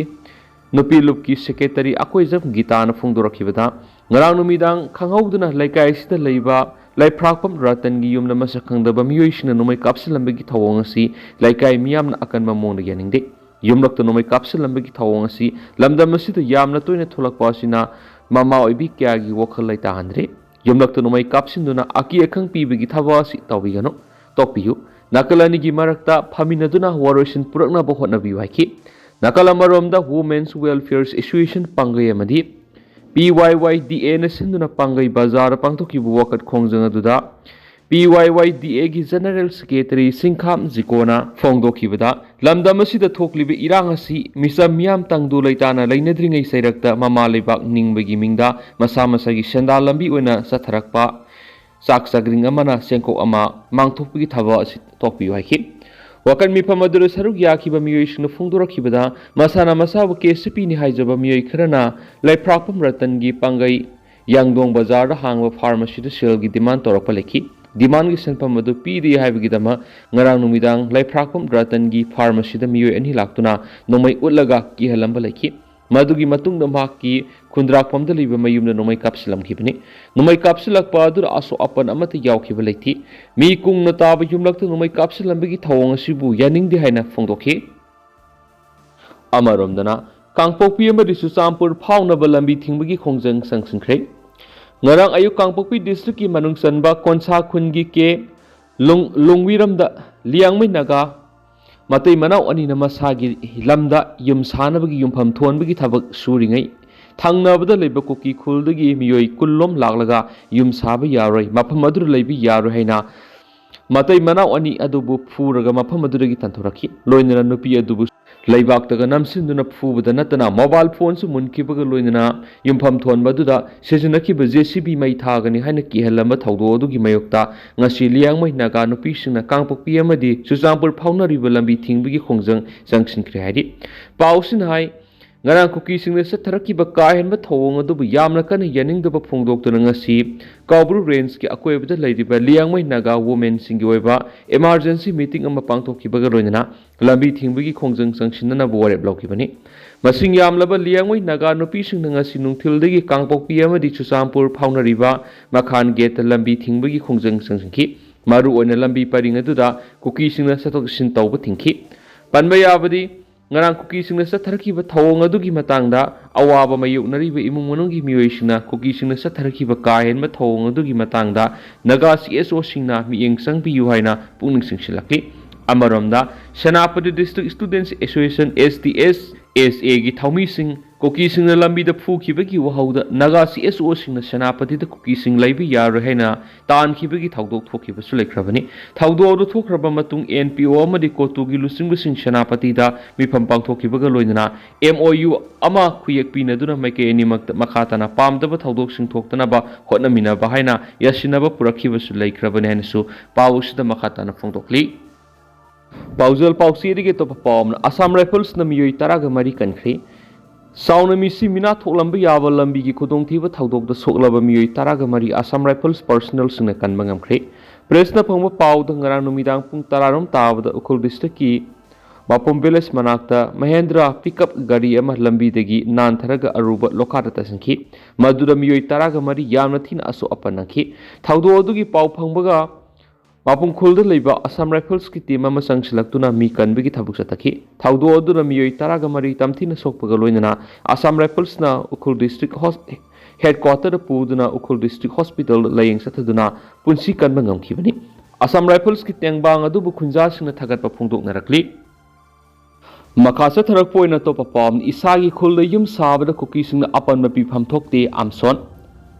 ꯅꯨꯄꯤ ꯂꯨꯞꯀꯤ ꯁꯦꯀ꯭ꯔꯦꯇꯔꯤ ꯑꯀꯣꯏꯖꯝ ꯒꯤꯇꯥꯅ ꯐꯣꯡꯗꯣꯔꯛꯈꯤꯕꯗ, ꯉꯔꯥꯡ ꯅꯨꯃꯤꯗꯥꯡ ꯈꯪꯍꯧꯗꯅ ꯂꯩꯀꯥꯏ ꯑꯁꯤꯗ ꯂꯩꯕ ꯂꯩꯐ꯭ꯔꯥꯛꯄꯝ ꯔꯇꯟꯒꯤ ꯌꯨꯝꯗ ꯃꯁꯛ ꯈꯪꯗꯕ ꯃꯤꯑꯣꯏꯁꯤꯡꯅ ꯅꯣꯡꯃꯩ ꯀꯥꯞꯁꯤꯜꯂꯝꯕꯒꯤ ꯊꯧꯑꯣꯡ ꯑꯁꯤ ꯂꯩꯀꯥꯏ ꯃꯤꯌꯥꯝꯅ ꯑꯀꯟꯕ ꯃꯑꯣꯡꯗ ꯌꯥꯅꯤꯡꯗꯦ꯫ ꯌꯨꯝꯂꯛꯇ ꯅꯣꯡꯃꯩ ꯀꯥꯞꯁꯤꯜꯂꯝꯕꯒꯤ ꯊꯧꯑꯣꯡ ꯑꯁꯤ ꯂꯝꯗꯝ ꯑꯁꯤꯗ ꯌꯥꯝꯅ ꯇꯣꯏꯅ ꯊꯣꯛꯂꯛꯄ ꯑꯁꯤꯅ ꯃꯃꯥ ꯑꯣꯏꯕꯤ ꯀꯌꯥꯒꯤ ꯋꯥꯈꯜ ꯂꯩꯇꯥꯍꯟꯗ꯭ꯔꯦ꯫ ꯌꯨꯝꯂꯛꯇ ꯅꯣꯡꯃꯩ ꯀꯥꯞꯁꯤꯟꯗꯨꯅ ꯑꯀꯤ ꯑꯈꯪ ꯄꯤꯕꯒꯤ ꯊꯕꯛ ꯑꯁꯤ ꯇꯧꯕꯤꯒꯅꯨ, ꯇꯣꯛꯄꯤꯌꯨ꯫ ꯅꯥꯀꯜ ꯑꯅꯤꯒꯤ ꯃꯔꯛꯇ ꯐꯝꯃꯤꯟꯅꯗꯨꯅ ꯋꯥꯔꯣꯏꯁꯤꯟ ꯄꯨꯔꯛꯅꯕ ꯍꯣꯠꯅꯕꯤꯌꯨ ꯍꯥꯏꯈꯤ꯫ ꯅꯥꯀꯜ ꯑꯃꯔꯣꯝꯗ Women's Welfare Association ꯄꯥꯡꯒꯩ ꯑꯃꯗꯤ P Y Y D A ꯅ ꯁꯤꯟꯗꯨꯅ ꯄꯥꯡꯒꯩ ꯕꯖꯥꯔꯗ ꯄꯥꯡꯊꯣꯛꯈꯤꯕ ꯋꯥꯀꯠ ꯈꯣꯡꯖꯪ ꯑꯗꯨꯗ P Y Y D A ꯒꯤ ꯖꯦꯅꯔꯦꯜ ꯁꯦꯀ꯭ꯔꯦꯇꯔꯤ ꯁꯤꯡꯈꯥꯝ ꯖꯤꯀꯣꯅ ꯐꯣꯡꯗꯣꯛꯈꯤꯕꯗ, ꯂꯝꯗꯝ ꯑꯁꯤꯗ ꯊꯣꯛꯂꯤꯕ ꯏꯔꯥꯡ ꯑꯁꯤ ꯃꯤꯆꯝ ꯃꯤꯌꯥꯝ ꯇꯪꯗꯨ ꯂꯩꯇꯥꯅ ꯂꯩꯅꯗ꯭ꯔꯤꯉꯩ ꯆꯩꯔꯛꯇ ꯃꯃꯥ ꯂꯩꯕꯥꯛ ꯅꯤꯡꯕꯒꯤ ꯃꯤꯡꯗ ꯃꯁꯥ ꯃꯁꯥꯒꯤ ꯁꯦꯟꯗꯥꯟ ꯂꯝꯕꯤ ꯑꯣꯏꯅ ꯆꯠꯊꯔꯛꯄ ꯆꯥꯛ ꯆꯥꯛꯔꯤꯡ ꯑꯃꯅ ꯆꯦꯡꯀꯣꯛ ꯑꯃ ꯃꯥꯡꯊꯣꯛꯄꯒꯤ ꯊꯕꯛ ꯑꯁꯤ ꯇꯣꯛꯄꯤꯌꯨ ꯍꯥꯏꯈꯤ꯫ ꯋꯥꯀꯠ ꯃꯤꯐꯝ ꯑꯗꯨꯗ ꯁꯔꯨꯛ ꯌꯥꯈꯤꯕ ꯃꯤꯑꯣꯏꯁꯤꯡꯅ ꯐꯣꯡꯗꯣꯔꯛꯈꯤꯕꯗ, ꯃꯁꯥꯅ ꯃꯁꯥꯕꯨ ꯀꯦ ꯁꯤ ꯄꯤꯅꯤ ꯍꯥꯏꯖꯕ ꯃꯤꯑꯣꯏ ꯈꯔꯅ ꯂꯩꯐ꯭ꯔꯥꯛꯄꯝ ꯔꯇꯟꯒꯤ ꯄꯥꯡꯒꯩ ꯌꯥꯡꯗꯣꯡ ꯕꯖꯥꯔꯗ ꯍꯥꯡꯕ ꯐꯥꯔꯃꯥꯁꯤꯗ ꯁꯦꯜꯒꯤ ꯗꯤꯃꯥꯟ ꯇꯧꯔꯛꯄ ꯂꯩꯈꯤ꯫ ꯗꯤꯃꯥꯟꯒꯤ ꯁꯦꯟꯐꯝ ꯑꯗꯨ ꯄꯤꯗꯦ ꯍꯥꯏꯕꯒꯤꯗꯃꯛ ꯉꯔꯥꯡ ꯅꯨꯃꯤꯗꯥꯡ ꯂꯩꯐ꯭ꯔꯥꯛꯄꯝ ꯔꯇꯟꯒꯤ ꯐꯥꯔꯃꯥꯁꯤꯗ ꯃꯤꯑꯣꯏ ꯑꯅꯤ ꯂꯥꯛꯇꯨꯅ ꯅꯣꯡꯃꯩ ꯎꯠꯂꯒ ꯀꯤꯍꯜꯂꯝꯕ ꯂꯩꯈꯤ꯫ ꯃꯗꯨꯒꯤ ꯃꯇꯨꯡꯗ ꯃꯍꯥꯛꯀꯤ ꯈꯨꯟꯗ꯭ꯔꯥꯛꯄꯝꯗ ꯂꯩꯕ ꯃꯌꯨꯝꯗ ꯅꯣꯡꯃꯩ ꯀꯥꯞꯁꯤꯜꯂꯝꯈꯤꯕꯅꯤ꯫ ꯅꯣꯡꯃꯩ ꯀꯥꯞꯁꯤꯜꯂꯛꯄ ꯑꯗꯨꯗ ꯑꯁꯣꯛ ꯑꯄꯟ ꯑꯃꯠꯇ ꯌꯥꯎꯈꯤꯕ ꯂꯩꯇꯦ꯫ ꯃꯤ ꯀꯨꯡꯅ ꯇꯥꯕ ꯌꯨꯝꯂꯛꯇ ꯅꯣꯡꯃꯩ ꯀꯥꯞꯁꯤꯜꯂꯝꯕꯒꯤ ꯊꯧꯑꯣꯡ ꯑꯁꯤꯕꯨ ꯌꯥꯅꯤꯡꯗꯦ ꯍꯥꯏꯅ ꯐꯣꯡꯗꯣꯛꯈꯤ꯫ ꯑꯃꯔꯣꯝꯗꯅ, ꯀꯥꯡꯄꯣꯛꯄꯤ ꯑꯃꯗꯤ ꯆꯨꯔꯆꯥꯟꯄꯨꯔ ꯐꯥꯎꯅꯕ ꯂꯝꯕꯤ ꯊꯤꯡꯕꯒꯤ ꯈꯣꯡꯖꯪ ꯆꯪꯁꯤꯟꯈ꯭ꯔꯦ꯫ ꯉꯔꯥꯡ ꯑꯌꯨꯛ ꯀꯥꯡꯄꯣꯛꯄꯤ ꯗꯤꯁꯇ꯭ꯔꯤꯛꯀꯤ ꯃꯅꯨꯡ ꯆꯟꯕ ꯀꯣꯟꯁꯥ ꯈꯨꯟꯒꯤ ꯀꯦ ꯂꯨꯡ-, ꯂꯨꯡꯋꯤꯔꯝꯗ ꯂꯤꯌꯥꯡꯃꯩ ꯅꯥꯒꯥ ꯃꯇꯩ ꯃꯅꯥꯎ ꯑꯅꯤꯅ ꯃꯁꯥꯒꯤ ꯂꯝꯗ ꯌꯨꯝ ꯁꯥꯅꯕꯒꯤ ꯌꯨꯝꯐꯝ ꯊꯣꯟꯕꯒꯤ ꯊꯕꯛ ꯁꯨꯔꯤꯉꯩ, ꯊꯪꯅꯕꯗ ꯂꯩꯕ ꯀꯨꯀꯤ ꯈꯨꯜꯗꯒꯤ ꯃꯤꯑꯣꯏ ꯀꯨꯟꯂꯣꯝ ꯂꯥꯛꯂꯒ ꯌꯨꯝ ꯁꯥꯕ ꯌꯥꯔꯣꯏ, ꯃꯐꯝ ꯑꯗꯨꯗ ꯂꯩꯕ ꯌꯥꯔꯣꯏ ꯍꯥꯏꯅ ꯃꯇꯩ ꯃꯅꯥꯎ ꯑꯅꯤ ꯑꯗꯨꯕꯨ ꯐꯨꯔꯒ ꯃꯐꯝ ꯑꯗꯨꯗꯒꯤ ꯇꯥꯟꯊꯣꯔꯛꯈꯤ꯫ ꯂꯣꯏꯅꯅ ꯅꯨꯄꯤ ꯑꯗꯨꯕꯨ ꯂꯩꯕꯥꯛꯇꯒ ꯅꯝꯁꯤꯟꯗꯨꯅ ꯐꯨꯕꯗ ꯅꯠꯇꯅ mobile phoneꯁꯨ ꯃꯨꯟꯈꯤꯕꯒ ꯂꯣꯏꯅꯅ ꯌꯨꯝꯐꯝ ꯊꯣꯟꯕ ꯑꯗꯨꯗ ꯁꯤꯖꯤꯟꯅꯈꯤꯕ JCB ꯃꯩ ꯊꯥꯒꯅꯤ ꯍꯥꯏꯅ ꯀꯤꯍꯜꯂꯝꯕ ꯊꯧꯗꯣꯛ ꯑꯗꯨꯒꯤ ꯃꯥꯌꯣꯛꯇ ꯉꯁꯤ ꯂꯤꯌꯥꯡꯃꯩ ꯅꯥꯒꯥ ꯅꯨꯄꯤꯁꯤꯡꯅ ꯀꯥꯡꯄꯣꯛꯄꯤ ꯑꯃꯗꯤ ꯆꯨꯔꯆꯥꯟꯄꯨꯔ ꯐꯥꯎꯅꯔꯤꯕ ꯂꯝꯕꯤ ꯊꯤꯡꯕꯒꯤ ꯈꯣꯡꯖꯪ ꯆꯪꯁꯤꯟꯈ꯭ꯔꯦ ꯍꯥꯏꯔꯤ꯫ ꯄꯥꯎꯁꯤꯅ ꯍꯥꯏ, ꯉꯔꯥꯡ ꯀꯨꯀꯤꯁꯤꯡꯅ ꯆꯠꯊꯔꯛꯈꯤꯕ ꯀꯥ ꯍꯦꯟꯕ ꯊꯧꯑꯣꯡ ꯑꯗꯨꯕꯨ ꯌꯥꯝꯅ ꯀꯟꯅ ꯌꯥꯅꯤꯡꯗꯕ ꯐꯣꯡꯗꯣꯛꯇꯨꯅ ꯉꯁꯤ ꯀꯥꯎꯕ꯭ꯔꯨ ꯔꯦꯟꯖꯀꯤ ꯑꯀꯣꯏꯕꯗ ꯂꯩꯔꯤꯕ ꯂꯤꯌꯥꯡꯃꯩ ꯅꯥꯒꯥ ꯋꯨꯃꯦꯟꯁꯤꯡꯒꯤ ꯑꯣꯏꯕ emergency meeting ꯑꯃ ꯄꯥꯡꯊꯣꯛꯈꯤꯕꯒ ꯂꯣꯏꯅꯅ ꯂꯝꯕꯤ ꯊꯤꯡꯕꯒꯤ ꯈꯣꯡꯖꯪ ꯆꯪꯁꯤꯟꯅꯅꯕ ꯋꯥꯔꯦꯞ ꯂꯧꯈꯤꯕꯅꯤ꯫ ꯃꯁꯤꯡ ꯌꯥꯝꯂꯕ ꯂꯤꯌꯥꯡꯃꯩ ꯅꯥꯒꯥ ꯅꯨꯄꯤꯁꯤꯡꯅ ꯉꯁꯤ ꯅꯨꯡꯊꯤꯜꯗꯒꯤ ꯀꯥꯡꯄꯣꯛꯄꯤ ꯑꯃꯗꯤ ꯆꯨꯔꯆꯥꯟꯄꯨꯔ ꯐꯥꯎꯅꯔꯤꯕ ꯃꯈꯥꯟ ꯒꯦꯠꯇ ꯂꯝꯕꯤ ꯊꯤꯡꯕꯒꯤ ꯈꯣꯡꯖꯪ ꯆꯪꯁꯤꯟꯈꯤ꯫ ꯃꯔꯨꯑꯣꯏꯅ ꯂꯝꯕꯤ ꯄꯔꯤꯡ ꯑꯗꯨꯗ ꯀꯨꯀꯤꯁꯤꯡꯅ ꯆꯠꯊꯣꯛ ꯆꯠꯁꯤꯟ ꯇꯧꯕ ꯊꯤꯡꯈꯤ꯫ ꯄꯟꯕ ꯌꯥꯕꯗꯤ, ꯉꯔꯥꯡ ꯀꯨꯀꯤꯁꯤꯡꯅ ꯆꯠꯊꯔꯛꯈꯤꯕ ꯊꯧꯑꯣꯡ ꯑꯗꯨꯒꯤ ꯃꯇꯥꯡꯗ ꯑꯋꯥꯕ ꯃꯥꯌꯣꯛꯅꯔꯤꯕ ꯏꯃꯨꯡ ꯃꯅꯨꯡꯒꯤ ꯃꯤꯑꯣꯏꯁꯤꯡꯅ ꯀꯨꯀꯤꯁꯤꯡꯅ ꯆꯠꯊꯔꯛꯈꯤꯕ ꯀꯥ ꯍꯦꯟꯕ ꯊꯧꯑꯣꯡ ꯑꯗꯨꯒꯤ ꯃꯇꯥꯡꯗ ꯅꯥꯒꯥ CSOꯁꯤꯡꯅ ꯃꯤꯠꯌꯦꯡ ꯆꯪꯕꯤꯌꯨ ꯍꯥꯏꯅ ꯄꯨꯛꯅꯤꯡ ꯆꯤꯡꯁꯤꯜꯂꯛꯂꯤ꯫ ꯑꯃꯔꯣꯝꯗ, ꯁꯦꯅꯥꯄꯇꯤ District Students Association, SDSSAꯒꯤ ꯊꯧꯃꯤꯁꯤꯡ ꯀꯨꯀꯤꯁꯤꯡꯅ ꯂꯝꯕꯤꯗ ꯐꯨꯈꯤꯕꯒꯤ ꯋꯥꯍꯧꯗ ꯅꯥꯒꯥ CSOꯁꯤꯡꯅ ꯁꯦꯅꯥꯄꯇꯤꯗ ꯀꯨꯀꯤꯁꯤꯡ ꯂꯩꯕ ꯌꯥꯔꯣꯏ ꯍꯥꯏꯅ ꯇꯥꯟꯈꯤꯕꯒꯤ ꯊꯧꯗꯣꯛ ꯊꯣꯛꯈꯤꯕꯁꯨ ꯂꯩꯈ꯭ꯔꯕꯅꯤ꯫ ꯊꯧꯗꯣꯛ ꯑꯗꯨ ꯊꯣꯛꯈ꯭ꯔꯕ ꯃꯇꯨꯡ, NPO ꯑꯃꯗꯤ ꯀꯣꯇꯨꯒꯤ ꯂꯨꯆꯤꯡꯕꯁꯤꯡ ꯁꯦꯅꯥꯄꯇꯤꯗ ꯃꯤꯐꯝ ꯄꯥꯡꯊꯣꯛꯈꯤꯕꯒ ꯂꯣꯏꯅꯅ MOU ꯑꯃ ꯈꯨꯌꯦꯛ ꯄꯤꯅꯗꯨꯅ ꯃꯥꯏꯀꯩ ꯑꯅꯤꯃꯛꯇ ꯃꯈꯥ ꯇꯥꯅ ꯄꯥꯝꯗꯕ ꯊꯧꯗꯣꯛꯁꯤꯡ ꯊꯣꯛꯇꯅꯕ ꯍꯣꯠꯅꯃꯤꯟꯅꯕ ꯍꯥꯏꯅ ꯌꯥꯁꯤꯟꯅꯕ ꯄꯨꯔꯛꯈꯤꯕꯁꯨ ꯂꯩꯈ꯭ꯔꯕꯅꯤ ꯍꯥꯏꯅꯁꯨ ꯄꯥꯎ ꯑꯁꯤꯗ ꯃꯈꯥ ꯇꯥꯅ ꯐꯣꯡꯗꯣꯛꯂꯤ꯫ ꯄꯥꯎꯖꯦꯜ ꯄꯥꯎꯆꯦꯗꯒꯤ ꯑꯇꯣꯞꯄ ꯄꯥꯎ ꯑꯃꯅ, ꯑꯁꯥꯝ ꯔꯥꯏꯐꯜꯁꯅ ꯃꯤꯑꯣꯏ ꯇꯔꯥꯒ ꯃꯔꯤ ꯀꯟꯈ꯭ꯔꯦ꯫ ꯆꯥꯎꯅ ꯃꯤꯁꯤ ꯃꯤꯅꯥ ꯊꯣꯛꯂꯝꯕ ꯌꯥꯕ ꯂꯝꯕꯤꯒꯤ ꯈꯨꯗꯣꯡꯊꯤꯕ ꯊꯧꯗꯣꯛꯇ ꯁꯣꯛꯂꯕ ꯃꯤꯑꯣꯏ ꯇꯔꯥꯒ ꯃꯔꯤ ꯑꯁꯥꯝ ꯔꯥꯏꯐꯜꯁ personnelꯁꯤꯡꯅ ꯀꯟꯕ ꯉꯝꯈ꯭ꯔꯦ꯫ Pressꯅ ꯐꯪꯕ ꯄꯥꯎꯗ, ꯉꯔꯥꯡ ꯅꯨꯃꯤꯗꯥꯡ ꯄꯨꯡ ꯇꯔꯥꯔꯣꯝ ꯇꯥꯕꯗ ꯎꯈ꯭ꯔꯨꯜ districtꯀꯤ ꯃꯥꯄꯨꯝ village ꯃꯅꯥꯛꯇ ꯃꯍꯦꯟꯗ꯭ꯔ pickup ꯒꯥꯔꯤ ꯑꯃ ꯂꯝꯕꯤꯗꯒꯤ ꯅꯥꯟꯊꯔꯒ ꯑꯔꯨꯕ ꯂꯣꯈꯥꯗ ꯇꯥꯁꯤꯟꯈꯤ꯫ ꯃꯗꯨꯗ ꯃꯤꯑꯣꯏ ꯇꯔꯥꯒ ꯃꯔꯤ ꯌꯥꯝꯅ ꯊꯤꯅ ꯑꯁꯣꯛ ꯑꯄꯟ ꯅꯪꯈꯤ꯫ ꯊꯧꯗꯣꯛ ꯑꯗꯨꯒꯤ ꯄꯥꯎ ꯐꯪꯕꯒ ꯃꯥꯄꯨꯡ ꯈꯨꯜꯗ ꯂꯩꯕ ꯑꯁꯥꯝ ꯔꯥꯏꯐꯜꯁꯀꯤ team ꯑꯃ ꯆꯪꯁꯤꯜꯂꯛꯇꯨꯅ ꯃꯤ ꯀꯟꯕꯒꯤ ꯊꯕꯛ ꯆꯠꯊꯈꯤ꯫ ꯊꯧꯗꯣꯛ ꯑꯗꯨꯅ ꯃꯤꯑꯣꯏ ꯇꯔꯥꯒ ꯃꯔꯤ ꯇꯝꯊꯤꯅ ꯁꯣꯛꯄꯒ ꯂꯣꯏꯅꯅ ꯑꯁꯥꯝ ꯔꯥꯏꯐꯜꯁꯅ ꯎꯈ꯭ꯔꯨꯜ district hos-, headquarterꯗ ꯄꯨꯗꯨꯅ ꯎꯈ꯭ꯔꯨꯜ district hospitalꯗ ꯂꯥꯌꯦꯡ ꯆꯠꯊꯗꯨꯅ ꯄꯨꯟꯁꯤ ꯀꯟꯕ ꯉꯝꯈꯤꯕꯅꯤ꯫ ꯑꯁꯥꯝ ꯔꯥꯏꯐꯜꯁꯀꯤ ꯇꯦꯡꯕꯥꯡ ꯑꯗꯨꯕꯨ ꯈꯨꯟꯖꯥꯁꯤꯡꯅ ꯊꯥꯒꯠꯄ ꯐꯣꯡꯗꯣꯛꯅꯔꯛꯂꯤ꯫ ꯃꯈꯥ ꯆꯠꯊꯔꯛꯄ ꯑꯣꯏꯅ ꯑꯇꯣꯞꯄ ꯄꯥꯎ ꯑꯃꯅ, ꯏꯁꯥꯒꯤ ꯈꯨꯜꯗ ꯌꯨꯝ ꯁꯥꯕꯗ ꯀꯨꯀꯤꯁꯤꯡꯅ ꯑꯄꯟꯕ ꯄꯤꯐꯝ ꯊꯣꯛꯇꯦ, ꯑꯝꯁꯣꯟ꯫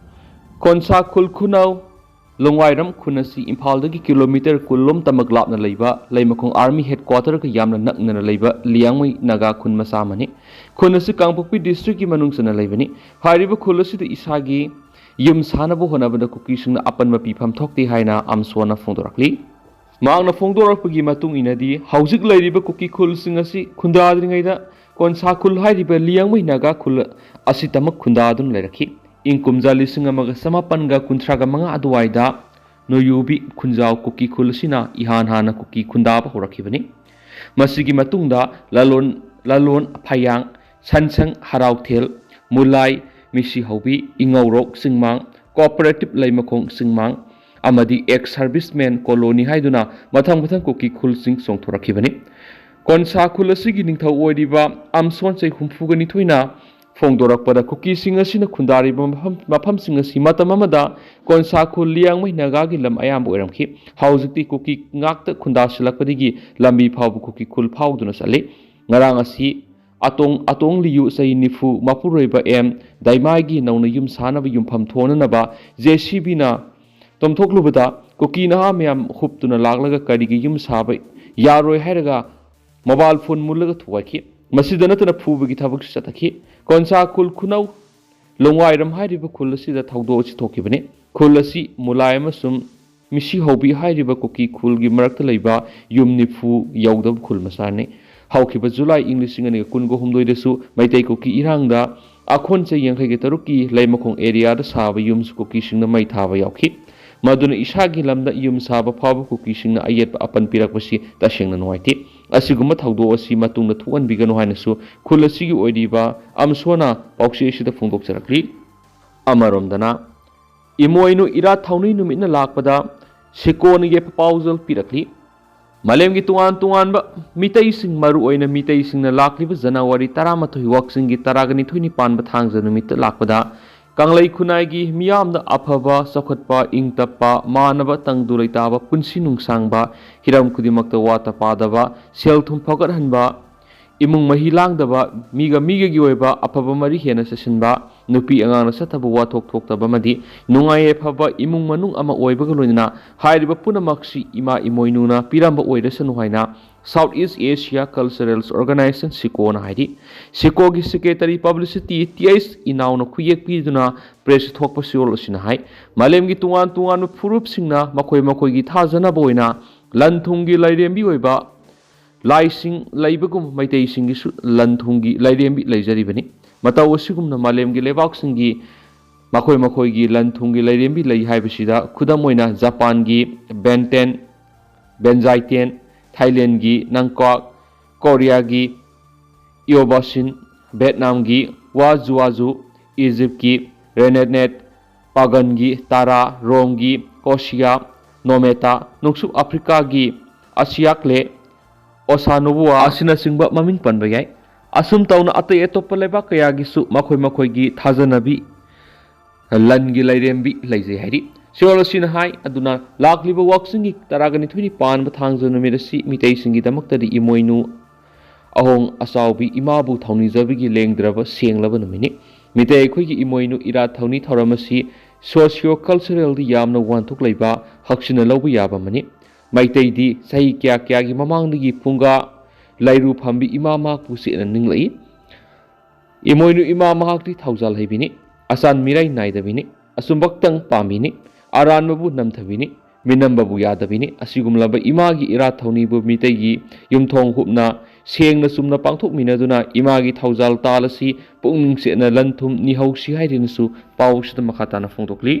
ꯀꯣꯟꯁꯥ ꯈꯨꯜ ꯈꯨꯅꯧ ꯂꯣꯡꯋꯥꯏꯔꯝ ꯈꯨꯟ ꯑꯁꯤ ꯏꯝꯐꯥꯜꯗꯒꯤ ꯀꯤꯂꯣꯃꯤꯇꯔ ꯀꯨꯟ ꯂꯣꯝ ꯇꯃꯛ ꯂꯥꯞꯅ ꯂꯩꯕ ꯂꯩꯃꯈꯣꯡ ꯑꯥꯔꯃꯤ ꯍꯦꯗꯀ꯭ꯋꯥꯇꯔꯒ ꯌꯥꯝꯅ ꯅꯛꯅꯅ ꯂꯩꯕ ꯂꯤꯌꯥꯡꯃꯩ ꯅꯥꯒꯥ ꯈꯨꯟ ꯃꯆꯥ ꯑꯃꯅꯤ꯫ ꯈꯨꯟ ꯑꯁꯤ ꯀꯥꯡꯄꯣꯛꯄꯤ ꯗꯤꯁꯇ꯭ꯔꯤꯛꯀꯤ ꯃꯅꯨꯡ ꯆꯟꯅ ꯂꯩꯕꯅꯤ꯫ ꯍꯥꯏꯔꯤꯕ ꯈꯨꯜ ꯑꯁꯤꯗ ꯏꯁꯥꯒꯤ ꯌꯨꯝ ꯁꯥꯅꯕ ꯍꯣꯠꯅꯕꯗ ꯀꯨꯀꯤꯁꯤꯡꯅ ꯑꯄꯟꯕ ꯄꯤꯐꯝ ꯊꯣꯛꯇꯦ ꯍꯥꯏꯅ ꯑꯝꯁꯣꯟꯅ ꯐꯣꯡꯗꯣꯔꯛꯂꯤ꯫ ꯃꯍꯥꯛꯅ ꯐꯣꯡꯗꯣꯔꯛꯄꯒꯤ ꯃꯇꯨꯡ ꯏꯟꯅꯗꯤ, ꯍꯧꯖꯤꯛ ꯂꯩꯔꯤꯕ ꯀꯨꯀꯤ ꯈꯨꯜꯁꯤꯡ ꯑꯁꯤ ꯈꯨꯟꯗꯥꯗ꯭ꯔꯤꯉꯩꯗ ꯀꯣꯟꯁꯥ ꯈꯨꯜ ꯍꯥꯏꯔꯤꯕ ꯂꯤꯌꯥꯡꯃꯩ ꯅꯥꯒꯥ ꯈꯨꯜ ꯑꯁꯤꯇꯃꯛ ꯈꯨꯟꯗꯥꯗꯨꯅ ꯂꯩꯔꯛꯈꯤ꯫ ꯏꯪ ꯀꯨꯝꯖꯥ ꯂꯤꯁꯤꯡ ꯑꯃꯒ ꯆꯃꯥꯄꯟꯒ ꯀꯨꯟꯊ꯭ꯔꯥꯒ ꯃꯉꯥ ꯑꯗꯨꯋꯥꯏꯗ ꯅꯣꯌꯨꯕꯤ ꯈꯨꯟꯖꯥꯎ ꯀꯨꯀꯤ ꯈꯨꯜ ꯑꯁꯤꯅ ꯏꯍꯥꯟ ꯍꯥꯟꯅ ꯀꯨꯀꯤ ꯈꯨꯟꯗꯥꯕ ꯍꯧꯔꯛꯈꯤꯕꯅꯤ꯫ ꯃꯁꯤꯒꯤ ꯃꯇꯨꯡꯗ ꯂꯂꯣꯟ, ꯂꯂꯣꯟ ꯐꯌꯥꯡ, ꯁꯟꯁꯪ, ꯍꯔꯥꯎꯊꯦꯜ, ꯃꯨꯂꯥꯏ, ꯃꯤꯁꯤꯍꯧꯕꯤ, ꯏꯉꯧꯔꯣꯛ ꯆꯤꯡꯃꯥꯡ, ꯀꯣꯑꯣꯄꯔꯦꯇꯤꯚ ꯂꯩꯃꯈꯣꯡ ꯆꯤꯡꯃꯥꯡ ꯑꯃꯗꯤ ꯑꯦꯛꯁ ꯁꯔꯚꯤꯁꯃꯦꯟ ꯀꯣꯂꯣꯅꯤ ꯍꯥꯏꯗꯨꯅ ꯃꯊꯪ ꯃꯊꯪ ꯀꯨꯀꯤ ꯈꯨꯜꯁꯤꯡ ꯆꯣꯡꯊꯣꯔꯛꯈꯤꯕꯅꯤ꯫ ꯀꯣꯟꯁꯥ ꯈꯨꯜ ꯑꯁꯤꯒꯤ ꯅꯤꯡꯊꯧ ꯑꯣꯏꯔꯤꯕ ꯑꯝꯁꯣꯟ ꯆꯍꯤ ꯍꯨꯝꯐꯨꯒ ꯅꯤꯊꯣꯏꯅ ꯐꯣꯡꯗꯣꯔꯛꯄꯗ, ꯀꯨꯀꯤꯁꯤꯡ ꯑꯁꯤꯅ ꯈꯨꯟꯗꯥꯔꯤꯕ ꯃꯐꯝ, ꯃꯐꯝꯁꯤꯡ ꯑꯁꯤ ꯃꯇꯝ ꯑꯃꯗ ꯀꯣꯟꯁꯥ ꯈꯨꯜ ꯂꯤꯌꯥꯡꯃꯩ ꯅꯥꯒꯥꯒꯤ ꯂꯝ ꯑꯌꯥꯝꯕ ꯑꯣꯏꯔꯝꯈꯤ꯫ ꯍꯧꯖꯤꯛꯇꯤ ꯀꯨꯀꯤ ꯉꯥꯛꯇ ꯈꯨꯟꯗꯥꯁꯤꯜꯂꯛꯄꯗꯒꯤ ꯂꯝꯕꯤ ꯐꯥꯎꯕ ꯀꯨꯀꯤ ꯈꯨꯜ ꯐꯥꯎꯗꯨꯅ ꯆꯠꯂꯤ꯫ ꯉꯔꯥꯡ ꯑꯁꯤ ꯑꯇꯣꯡ, ꯑꯇꯣꯡ ꯂꯤꯌꯨ ꯆꯍꯤ ꯅꯤꯐꯨ ꯃꯄꯨꯔꯣꯏꯕ ꯑꯦꯝ ꯗꯥꯏꯃꯥꯏꯒꯤ ꯅꯧꯅ ꯌꯨꯝ ꯁꯥꯅꯕ ꯌꯨꯝꯐꯝ ꯊꯣꯟꯅꯅꯕ ꯖꯦ ꯁꯤ ꯕꯤꯅ ꯇꯣꯝꯊꯣꯛꯂꯨꯕꯗ, ꯀꯨꯀꯤ ꯅꯍꯥ ꯃꯌꯥꯝ ꯍꯨꯞꯇꯨꯅ ꯂꯥꯛꯂꯒ ꯀꯔꯤꯒꯤ ꯌꯨꯝ ꯁꯥꯕ ꯌꯥꯔꯣꯏ ꯍꯥꯏꯔꯒ ꯃꯣꯕꯥꯏꯜ ꯐꯣꯟ ꯃꯨꯜꯂꯒ ꯊꯨꯒꯥꯏꯈꯤ꯫ ꯃꯁꯤꯗ ꯅꯠꯇꯅ ꯐꯨꯕꯒꯤ ꯊꯕꯛꯁꯨ ꯆꯠꯊꯈꯤ꯫ ꯀꯣꯟꯁꯥ ꯈꯨꯜ ꯈꯨꯅꯧ ꯂꯣꯡꯋꯥꯏꯔꯝ ꯍꯥꯏꯔꯤꯕ ꯈꯨꯜ ꯑꯁꯤꯗ ꯊꯧꯗꯣꯛ ꯑꯁꯤ ꯊꯣꯛꯈꯤꯕꯅꯤ꯫ ꯈꯨꯜ ꯑꯁꯤ ꯃꯨꯂꯥꯏ ꯑꯃꯁꯨꯡ ꯃꯤꯁꯤ ꯍꯧꯕꯤ ꯍꯥꯏꯔꯤꯕ ꯀꯨꯀꯤ ꯈꯨꯜꯒꯤ ꯃꯔꯛꯇ ꯂꯩꯕ ꯌꯨꯝ ꯅꯤꯐꯨ ꯌꯧꯗꯕ ꯈꯨꯜ ꯃꯆꯥꯅꯤ꯫ ꯍꯧꯈꯤꯕ ꯖꯨꯂꯥꯏ ꯏꯪ ꯂꯤꯁꯤꯡ ꯑꯅꯤꯒ ꯀꯨꯟꯒ ꯍꯨꯝꯗꯣꯏꯗꯁꯨ ꯃꯩꯇꯩ ꯀꯨꯀꯤ ꯏꯔꯥꯡꯗ ꯑꯈꯣꯟ ꯆꯍꯤ ꯌꯥꯡꯈꯩꯒ ꯇꯔꯨꯛꯀꯤ ꯂꯩꯃꯈꯣꯡ ꯑꯦꯔꯤꯌꯥꯗ ꯁꯥꯕ ꯌꯨꯝꯁꯨ ꯀꯨꯀꯤꯁꯤꯡꯅ ꯃꯩ ꯊꯥꯕ ꯌꯥꯎꯈꯤ꯫ ꯃꯗꯨꯅ ꯏꯁꯥꯒꯤ ꯂꯝꯗ ꯌꯨꯝ ꯁꯥꯕ ꯐꯥꯎꯕ ꯀꯨꯀꯤꯁꯤꯡꯅ ꯑꯌꯦꯠꯄ ꯑꯄꯟ ꯄꯤꯔꯛꯄꯁꯤ ꯇꯁꯦꯡꯅ ꯅꯨꯡꯉꯥꯏꯇꯦ꯫ ꯑꯁꯤꯒꯨꯝꯕ ꯊꯧꯗꯣꯛ ꯑꯁꯤ ꯃꯇꯨꯡꯗ ꯊꯣꯛꯍꯟꯕꯤꯒꯅꯨ ꯍꯥꯏꯅꯁꯨ ꯈꯨꯜ ꯑꯁꯤꯒꯤ ꯑꯣꯏꯔꯤꯕ ꯑꯝꯁꯣꯅ ꯄꯥꯎꯆꯦ ꯑꯁꯤꯗ ꯐꯣꯡꯗꯣꯛꯆꯔꯛꯂꯤ꯫ ꯑꯃꯔꯣꯝꯗꯅ, ꯏꯃꯣꯏꯅꯨ ꯏꯔꯥꯠ ꯊꯧꯅꯤ ꯅꯨꯃꯤꯠꯅ ꯂꯥꯛꯄꯗ ꯁꯦꯀꯣꯟꯒꯤ ꯄꯥꯎꯖꯦꯜ ꯄꯤꯔꯛꯂꯤ꯫ ꯃꯥꯂꯦꯝꯒꯤ ꯇꯣꯉꯥꯟ ꯇꯣꯉꯥꯟꯕ ꯃꯤꯇꯩꯁꯤꯡ, ꯃꯔꯨꯑꯣꯏꯅ ꯃꯤꯇꯩꯁꯤꯡꯅ ꯂꯥꯛꯂꯤꯕ ꯖꯅꯋꯥꯔꯤ ꯇꯔꯥꯃꯥꯊꯣꯏ ꯋꯥꯛꯆꯤꯡꯒꯤ ꯇꯔꯥꯒ ꯅꯤꯊꯣꯏꯅꯤ ꯄꯥꯟꯕ ꯊꯥꯡꯖ ꯅꯨꯃꯤꯠꯇ ꯂꯥꯛꯄꯗ ꯀꯪꯂꯩ ꯈꯨꯟꯅꯥꯏꯒꯤ ꯃꯤꯌꯥꯝꯗ ꯑꯐꯕ, ꯆꯥꯎꯈꯠꯄ, ꯏꯪ ꯇꯞꯄ, ꯃꯥꯟꯅꯕ ꯇꯪꯗꯨ ꯂꯩꯇꯥꯕ, ꯄꯨꯟꯁꯤ ꯅꯨꯡꯁꯥꯡꯕ, ꯍꯤꯔꯝ ꯈꯨꯗꯤꯡꯃꯛꯇ ꯋꯥꯠꯇ ꯄꯥꯗꯕ, ꯁꯦꯜ ꯊꯨꯝ ꯐꯒꯠꯍꯟꯕ, ꯏꯃꯨꯡ ꯃꯍꯤ ꯂꯥꯡꯗꯕ, ꯃꯤꯒ ꯃꯤꯒꯒꯤ ꯑꯣꯏꯕ ꯑꯐꯕ ꯃꯔꯤ ꯍꯦꯟꯅ ꯆꯦꯁꯤꯟꯕ, ꯅꯨꯄꯤ ꯑꯉꯥꯡꯅ ꯆꯠꯊꯕ ꯋꯥꯊꯣꯛ ꯊꯣꯛꯇꯕ ꯑꯃꯗꯤ ꯅꯨꯡꯉꯥꯏ ꯌꯥꯏꯐꯕ ꯏꯃꯨꯡ ꯃꯅꯨꯡ ꯑꯃ ꯑꯣꯏꯕꯒ ꯂꯣꯏꯅꯅ ꯍꯥꯏꯔꯤꯕ ꯄꯨꯝꯅꯃꯛꯁꯤ ꯏꯃꯥ ꯏꯃꯣꯏꯅꯨꯅ ꯄꯤꯔꯝꯕ ꯑꯣꯏꯔꯁꯅꯨ ꯍꯥꯏꯅ South East Asia Cultural Organization, ꯁꯤꯀꯣꯅ ꯍꯥꯏꯔꯤ꯫ ꯁꯤꯀꯣꯒꯤ Secretary Publicity ꯇꯤ ꯑꯩꯆ ꯏꯅꯥꯎꯅ ꯈꯨꯌꯦꯛ ꯄꯤꯗꯨꯅ ꯄ꯭ꯔꯦꯁ ꯊꯣꯛꯄ ꯁꯤꯌꯣꯜ ꯑꯁꯤꯅ ꯍꯥꯏ, ꯃꯥꯂꯦꯝꯒꯤ ꯇꯣꯉꯥꯟ ꯇꯣꯉꯥꯟꯕ ꯐꯨꯔꯨꯞꯁꯤꯡꯅ ꯃꯈꯣꯏ ꯃꯈꯣꯏꯒꯤ ꯊꯥꯖꯅꯕ ꯑꯣꯏꯅ ꯂꯟ ꯊꯨꯝꯒꯤ ꯂꯥꯏꯔꯦꯝꯕꯤ ꯑꯣꯏꯕ ꯂꯥꯏꯁꯤꯡ ꯂꯩꯕꯒꯨꯝ ꯃꯩꯇꯩꯁꯤꯡꯒꯤꯁꯨ ꯂꯟ ꯊꯨꯝꯒꯤ ꯂꯥꯏꯔꯦꯝꯕꯤ ꯂꯩꯖꯔꯤꯕꯅꯤ꯫ ꯃꯇꯧ ꯑꯁꯤꯒꯨꯝꯅ ꯃꯥꯂꯦꯝꯒꯤ ꯂꯩꯕꯥꯛꯁꯤꯡꯒꯤ ꯃꯈꯣꯏ ꯃꯈꯣꯏꯒꯤ ꯂꯟ ꯊꯨꯝꯒꯤ ꯂꯥꯏꯔꯦꯝꯕꯤ ꯂꯩ ꯍꯥꯏꯕꯁꯤꯗ ꯈꯨꯗꯝ ꯑꯣꯏꯅ ꯖꯄꯥꯟꯒꯤ ꯕꯦꯟꯇꯦꯟ, ꯕꯦꯟꯖꯥꯏꯇꯦꯟ, ꯊꯥꯏꯂꯦꯟꯒꯤ ꯅꯪꯀ꯭ꯋꯥꯛ, ꯀꯣꯔꯤꯌꯥꯒꯤ ꯏꯌꯣꯕꯥꯁꯤꯟ, ꯚꯦꯠꯅꯥꯝꯒꯤ ꯋꯥ ꯖꯨꯋꯥꯖꯨ, ꯏꯖꯤꯞꯀꯤ ꯔꯦꯅꯦꯠꯅꯦꯠ, ꯄꯥꯒꯟꯒꯤ ꯇꯥꯔꯥ, ꯔꯣꯝꯒꯤ ꯀꯣꯁꯤꯌꯥ, ꯅꯣꯃꯦꯇꯥ, ꯅꯣꯡꯆꯨꯞ ꯑꯐ꯭ꯔꯤꯀꯥꯒꯤ ꯑꯁꯤꯌꯥꯛꯂꯦ, ꯑꯣꯁꯥꯅꯣꯕꯨꯋꯥ ꯑꯁꯤꯅꯆꯤꯡꯕ ꯃꯃꯤꯡ ꯄꯟꯕ ꯌꯥꯏ꯫ ꯑꯁꯨꯝ ꯇꯧꯅ ꯑꯇꯩ ꯑꯇꯣꯞꯄ ꯂꯩꯕꯥꯛ ꯀꯌꯥꯒꯤꯁꯨ ꯃꯈꯣꯏ ꯃꯈꯣꯏꯒꯤ ꯊꯥꯖꯅꯕꯤ ꯂꯟꯒꯤ ꯂꯥꯏꯔꯦꯝꯕꯤ ꯂꯩꯖꯩ ꯍꯥꯏꯔꯤ꯫ ꯁꯤꯌꯣꯜ ꯑꯁꯤꯅ ꯍꯥꯏ, ꯑꯗꯨꯅ ꯂꯥꯛꯂꯤꯕ ꯋꯥꯛꯆꯤꯡꯒꯤ ꯇꯔꯥꯒ ꯅꯤꯊꯣꯏꯅꯤ ꯄꯥꯟꯕ ꯊꯥꯡꯖ ꯅꯨꯃꯤꯠ ꯑꯁꯤ ꯃꯤꯇꯩꯁꯤꯡꯒꯤꯗꯃꯛꯇꯗꯤ ꯏꯃꯣꯏꯅꯨ ꯑꯍꯣꯡ ꯑꯆꯥꯎꯕꯤ ꯏꯃꯥꯕꯨ ꯊꯧꯅꯤꯖꯕꯒꯤ ꯂꯦꯡꯗ꯭ꯔꯕ ꯁꯦꯡꯂꯕ ꯅꯨꯃꯤꯠꯅꯤ꯫ ꯃꯤꯇꯩ ꯑꯩꯈꯣꯏꯒꯤ ꯏꯃꯣꯏꯅꯨ ꯏꯔꯥꯠ ꯊꯧꯅꯤ ꯊꯧꯔꯝ ꯑꯁꯤ socio culturalꯗ ꯌꯥꯝꯅ ꯋꯥꯍꯟꯊꯣꯛ ꯂꯩꯕ, ꯍꯛꯆꯤꯟꯅ ꯂꯧꯕ ꯌꯥꯕ ꯑꯃꯅꯤ꯫ ꯃꯩꯇꯩꯗꯤ ꯆꯍꯤ ꯀꯌꯥ ꯀꯌꯥꯒꯤ ꯃꯃꯥꯡꯗꯒꯤ ꯐꯨꯡꯒꯥ ꯂꯩꯔꯨ ꯐꯝꯕꯤ ꯏꯃꯥ ꯃꯍꯥꯛꯄꯨ ꯆꯦꯠꯅ ꯅꯤꯡꯂꯛꯏ꯫ ꯏꯃꯣꯏꯅꯨ ꯏꯃꯥ ꯃꯍꯥꯛꯇꯤ ꯊꯧꯖꯥꯜ ꯍꯩꯕꯤꯅꯤ, ꯑꯆꯥꯟ ꯃꯤꯔꯥꯏ ꯅꯥꯏꯗꯕꯤꯅꯤ, ꯑꯆꯨꯝꯕꯛꯇꯪ ꯄꯥꯝꯕꯤꯅꯤ, ꯑꯔꯥꯟꯕꯕꯨ ꯅꯝꯊꯕꯤꯅꯤ, ꯃꯤꯅꯝꯕꯕꯨ ꯌꯥꯗꯕꯤꯅꯤ꯫ ꯑꯁꯤꯒꯨꯝꯂꯕ ꯏꯃꯥꯒꯤ ꯏꯔꯥꯠ ꯊꯧꯅꯤꯕꯨ ꯃꯤꯇꯩꯒꯤ ꯌꯨꯝꯊꯣꯡ ꯍꯨꯞꯅ ꯁꯦꯡꯅ ꯆꯨꯝꯅ ꯄꯥꯡꯊꯣꯛꯃꯤꯟꯅꯗꯨꯅ ꯏꯃꯥꯒꯤ ꯊꯧꯖꯥꯜ ꯇꯥꯜ ꯑꯁꯤ ꯄꯨꯛꯅꯤꯡ ꯆꯦꯠꯅ ꯂꯟ ꯊꯨꯝ ꯅꯤꯍꯧꯁꯤ ꯍꯥꯏꯗꯨꯅꯁꯨ ꯄꯥꯎꯁꯤꯗ ꯃꯈꯥ ꯇꯥꯅ ꯐꯣꯡꯗꯣꯛꯂꯤ꯫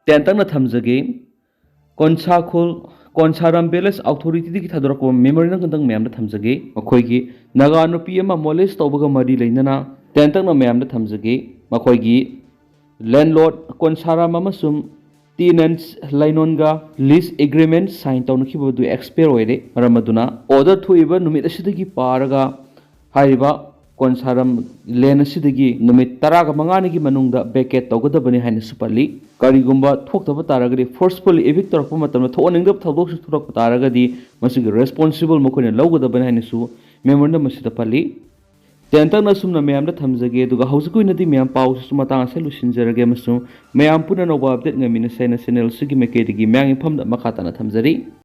ꯇꯦꯟꯇꯛꯅ ꯊꯝꯖꯒꯦ꯫ ꯀꯣꯟꯁꯥꯈꯣꯜ, ꯀꯣꯟꯁꯥꯔꯥꯝ ꯚꯤꯂꯦꯖ ꯑꯣꯊꯣꯔꯤꯇꯤꯗꯒꯤ ꯊꯥꯗꯣꯔꯛꯄ ꯃꯦꯃꯣꯔꯦꯟꯗꯝ ꯈꯛꯇꯪ ꯃꯌꯥꯝꯗ ꯊꯝꯖꯒꯦ꯫ ꯃꯈꯣꯏꯒꯤ ꯅꯥꯒꯥ ꯅꯨꯄꯤ ꯑꯃ ꯃꯣꯂꯦꯁ ꯇꯧꯕꯒ ꯃꯔꯤ ꯂꯩꯅꯅ ꯇꯦꯟꯇꯛꯅ ꯃꯌꯥꯝꯗ ꯊꯝꯖꯒꯦ꯫ ꯃꯈꯣꯏꯒꯤ ꯂꯦꯟꯂꯣꯔꯗ ꯀꯣꯟꯁꯥꯔꯥꯝ ꯑꯃꯁꯨꯡ ꯇꯤꯅꯦꯟꯁ ꯂꯩꯅꯣꯟꯒ ꯂꯤꯁ ꯑꯦꯒ꯭ꯔꯤꯃꯦꯟ ꯁꯥꯏꯟ ꯇꯧꯅꯈꯤꯕꯗꯨ ꯑꯦꯛꯁꯄꯥꯌꯔ ꯑꯣꯏꯔꯦ꯫ ꯃꯔꯝ ꯑꯗꯨꯅ ꯑꯣꯔꯗꯔ ꯊꯣꯛꯏꯕ ꯅꯨꯃꯤꯠ ꯑꯁꯤꯗꯒꯤ ꯄꯥꯔꯒ ꯍꯥꯏꯔꯤꯕ ꯀꯣꯟꯁꯥꯔꯝ ꯂꯦꯟ ꯑꯁꯤꯗꯒꯤ ꯅꯨꯃꯤꯠ ꯇꯔꯥꯒ ꯃꯉꯥꯅꯤꯒꯤ ꯃꯅꯨꯡꯗ ꯚꯦꯀꯦꯠ ꯇꯧꯒꯗꯕꯅꯤ ꯍꯥꯏꯅꯁꯨ ꯄꯜꯂꯤ꯫ ꯀꯔꯤꯒꯨꯝꯕ ꯊꯣꯛꯇꯕ ꯇꯥꯔꯒꯗꯤ, ꯐꯣꯔꯁꯐꯨꯜꯂꯤ ꯏꯚꯤꯛ ꯇꯧꯔꯛꯄ ꯃꯇꯝꯗ ꯊꯣꯛꯍꯟꯅꯤꯡꯗꯕ ꯊꯧꯗꯣꯛꯁꯨ ꯊꯣꯛꯂꯛꯄ ꯇꯥꯔꯒꯗꯤ, ꯃꯁꯤꯒꯤ ꯔꯦꯁꯄꯣꯟꯁꯤꯕꯜ ꯃꯈꯣꯏꯅ ꯂꯧꯒꯗꯕꯅꯤ ꯍꯥꯏꯅꯁꯨ ꯃꯦꯃꯣꯔꯦꯟꯗꯝ ꯑꯁꯤꯗ ꯄꯜꯂꯤ꯫ ꯇꯦꯟꯇꯛꯅ ꯑꯁꯨꯝꯅ ꯃꯌꯥꯝꯗ ꯊꯝꯖꯒꯦ, ꯑꯗꯨꯒ ꯍꯧꯖꯤꯛꯀꯤ ꯑꯣꯏꯅꯗꯤ ꯃꯌꯥꯝ ꯄꯥꯎꯁꯤꯁꯨ ꯃꯇꯥꯡ ꯑꯁꯤꯗ ꯂꯣꯏꯁꯤꯟꯖꯔꯒꯦ, ꯑꯃꯁꯨꯡ ꯃꯌꯥꯝ ꯄꯨꯟꯅ ꯑꯅꯧꯕ update ꯉꯥꯏꯃꯤꯟꯅꯁꯦ ꯍꯥꯏꯅ channel ꯑꯁꯤꯒꯤ ꯃꯥꯏꯀꯩꯗꯒꯤ ꯃꯌꯥꯝꯒꯤ ꯃꯐꯝꯗ ꯃꯈꯥ ꯇꯥꯅ ꯊꯝꯖꯔꯤ꯫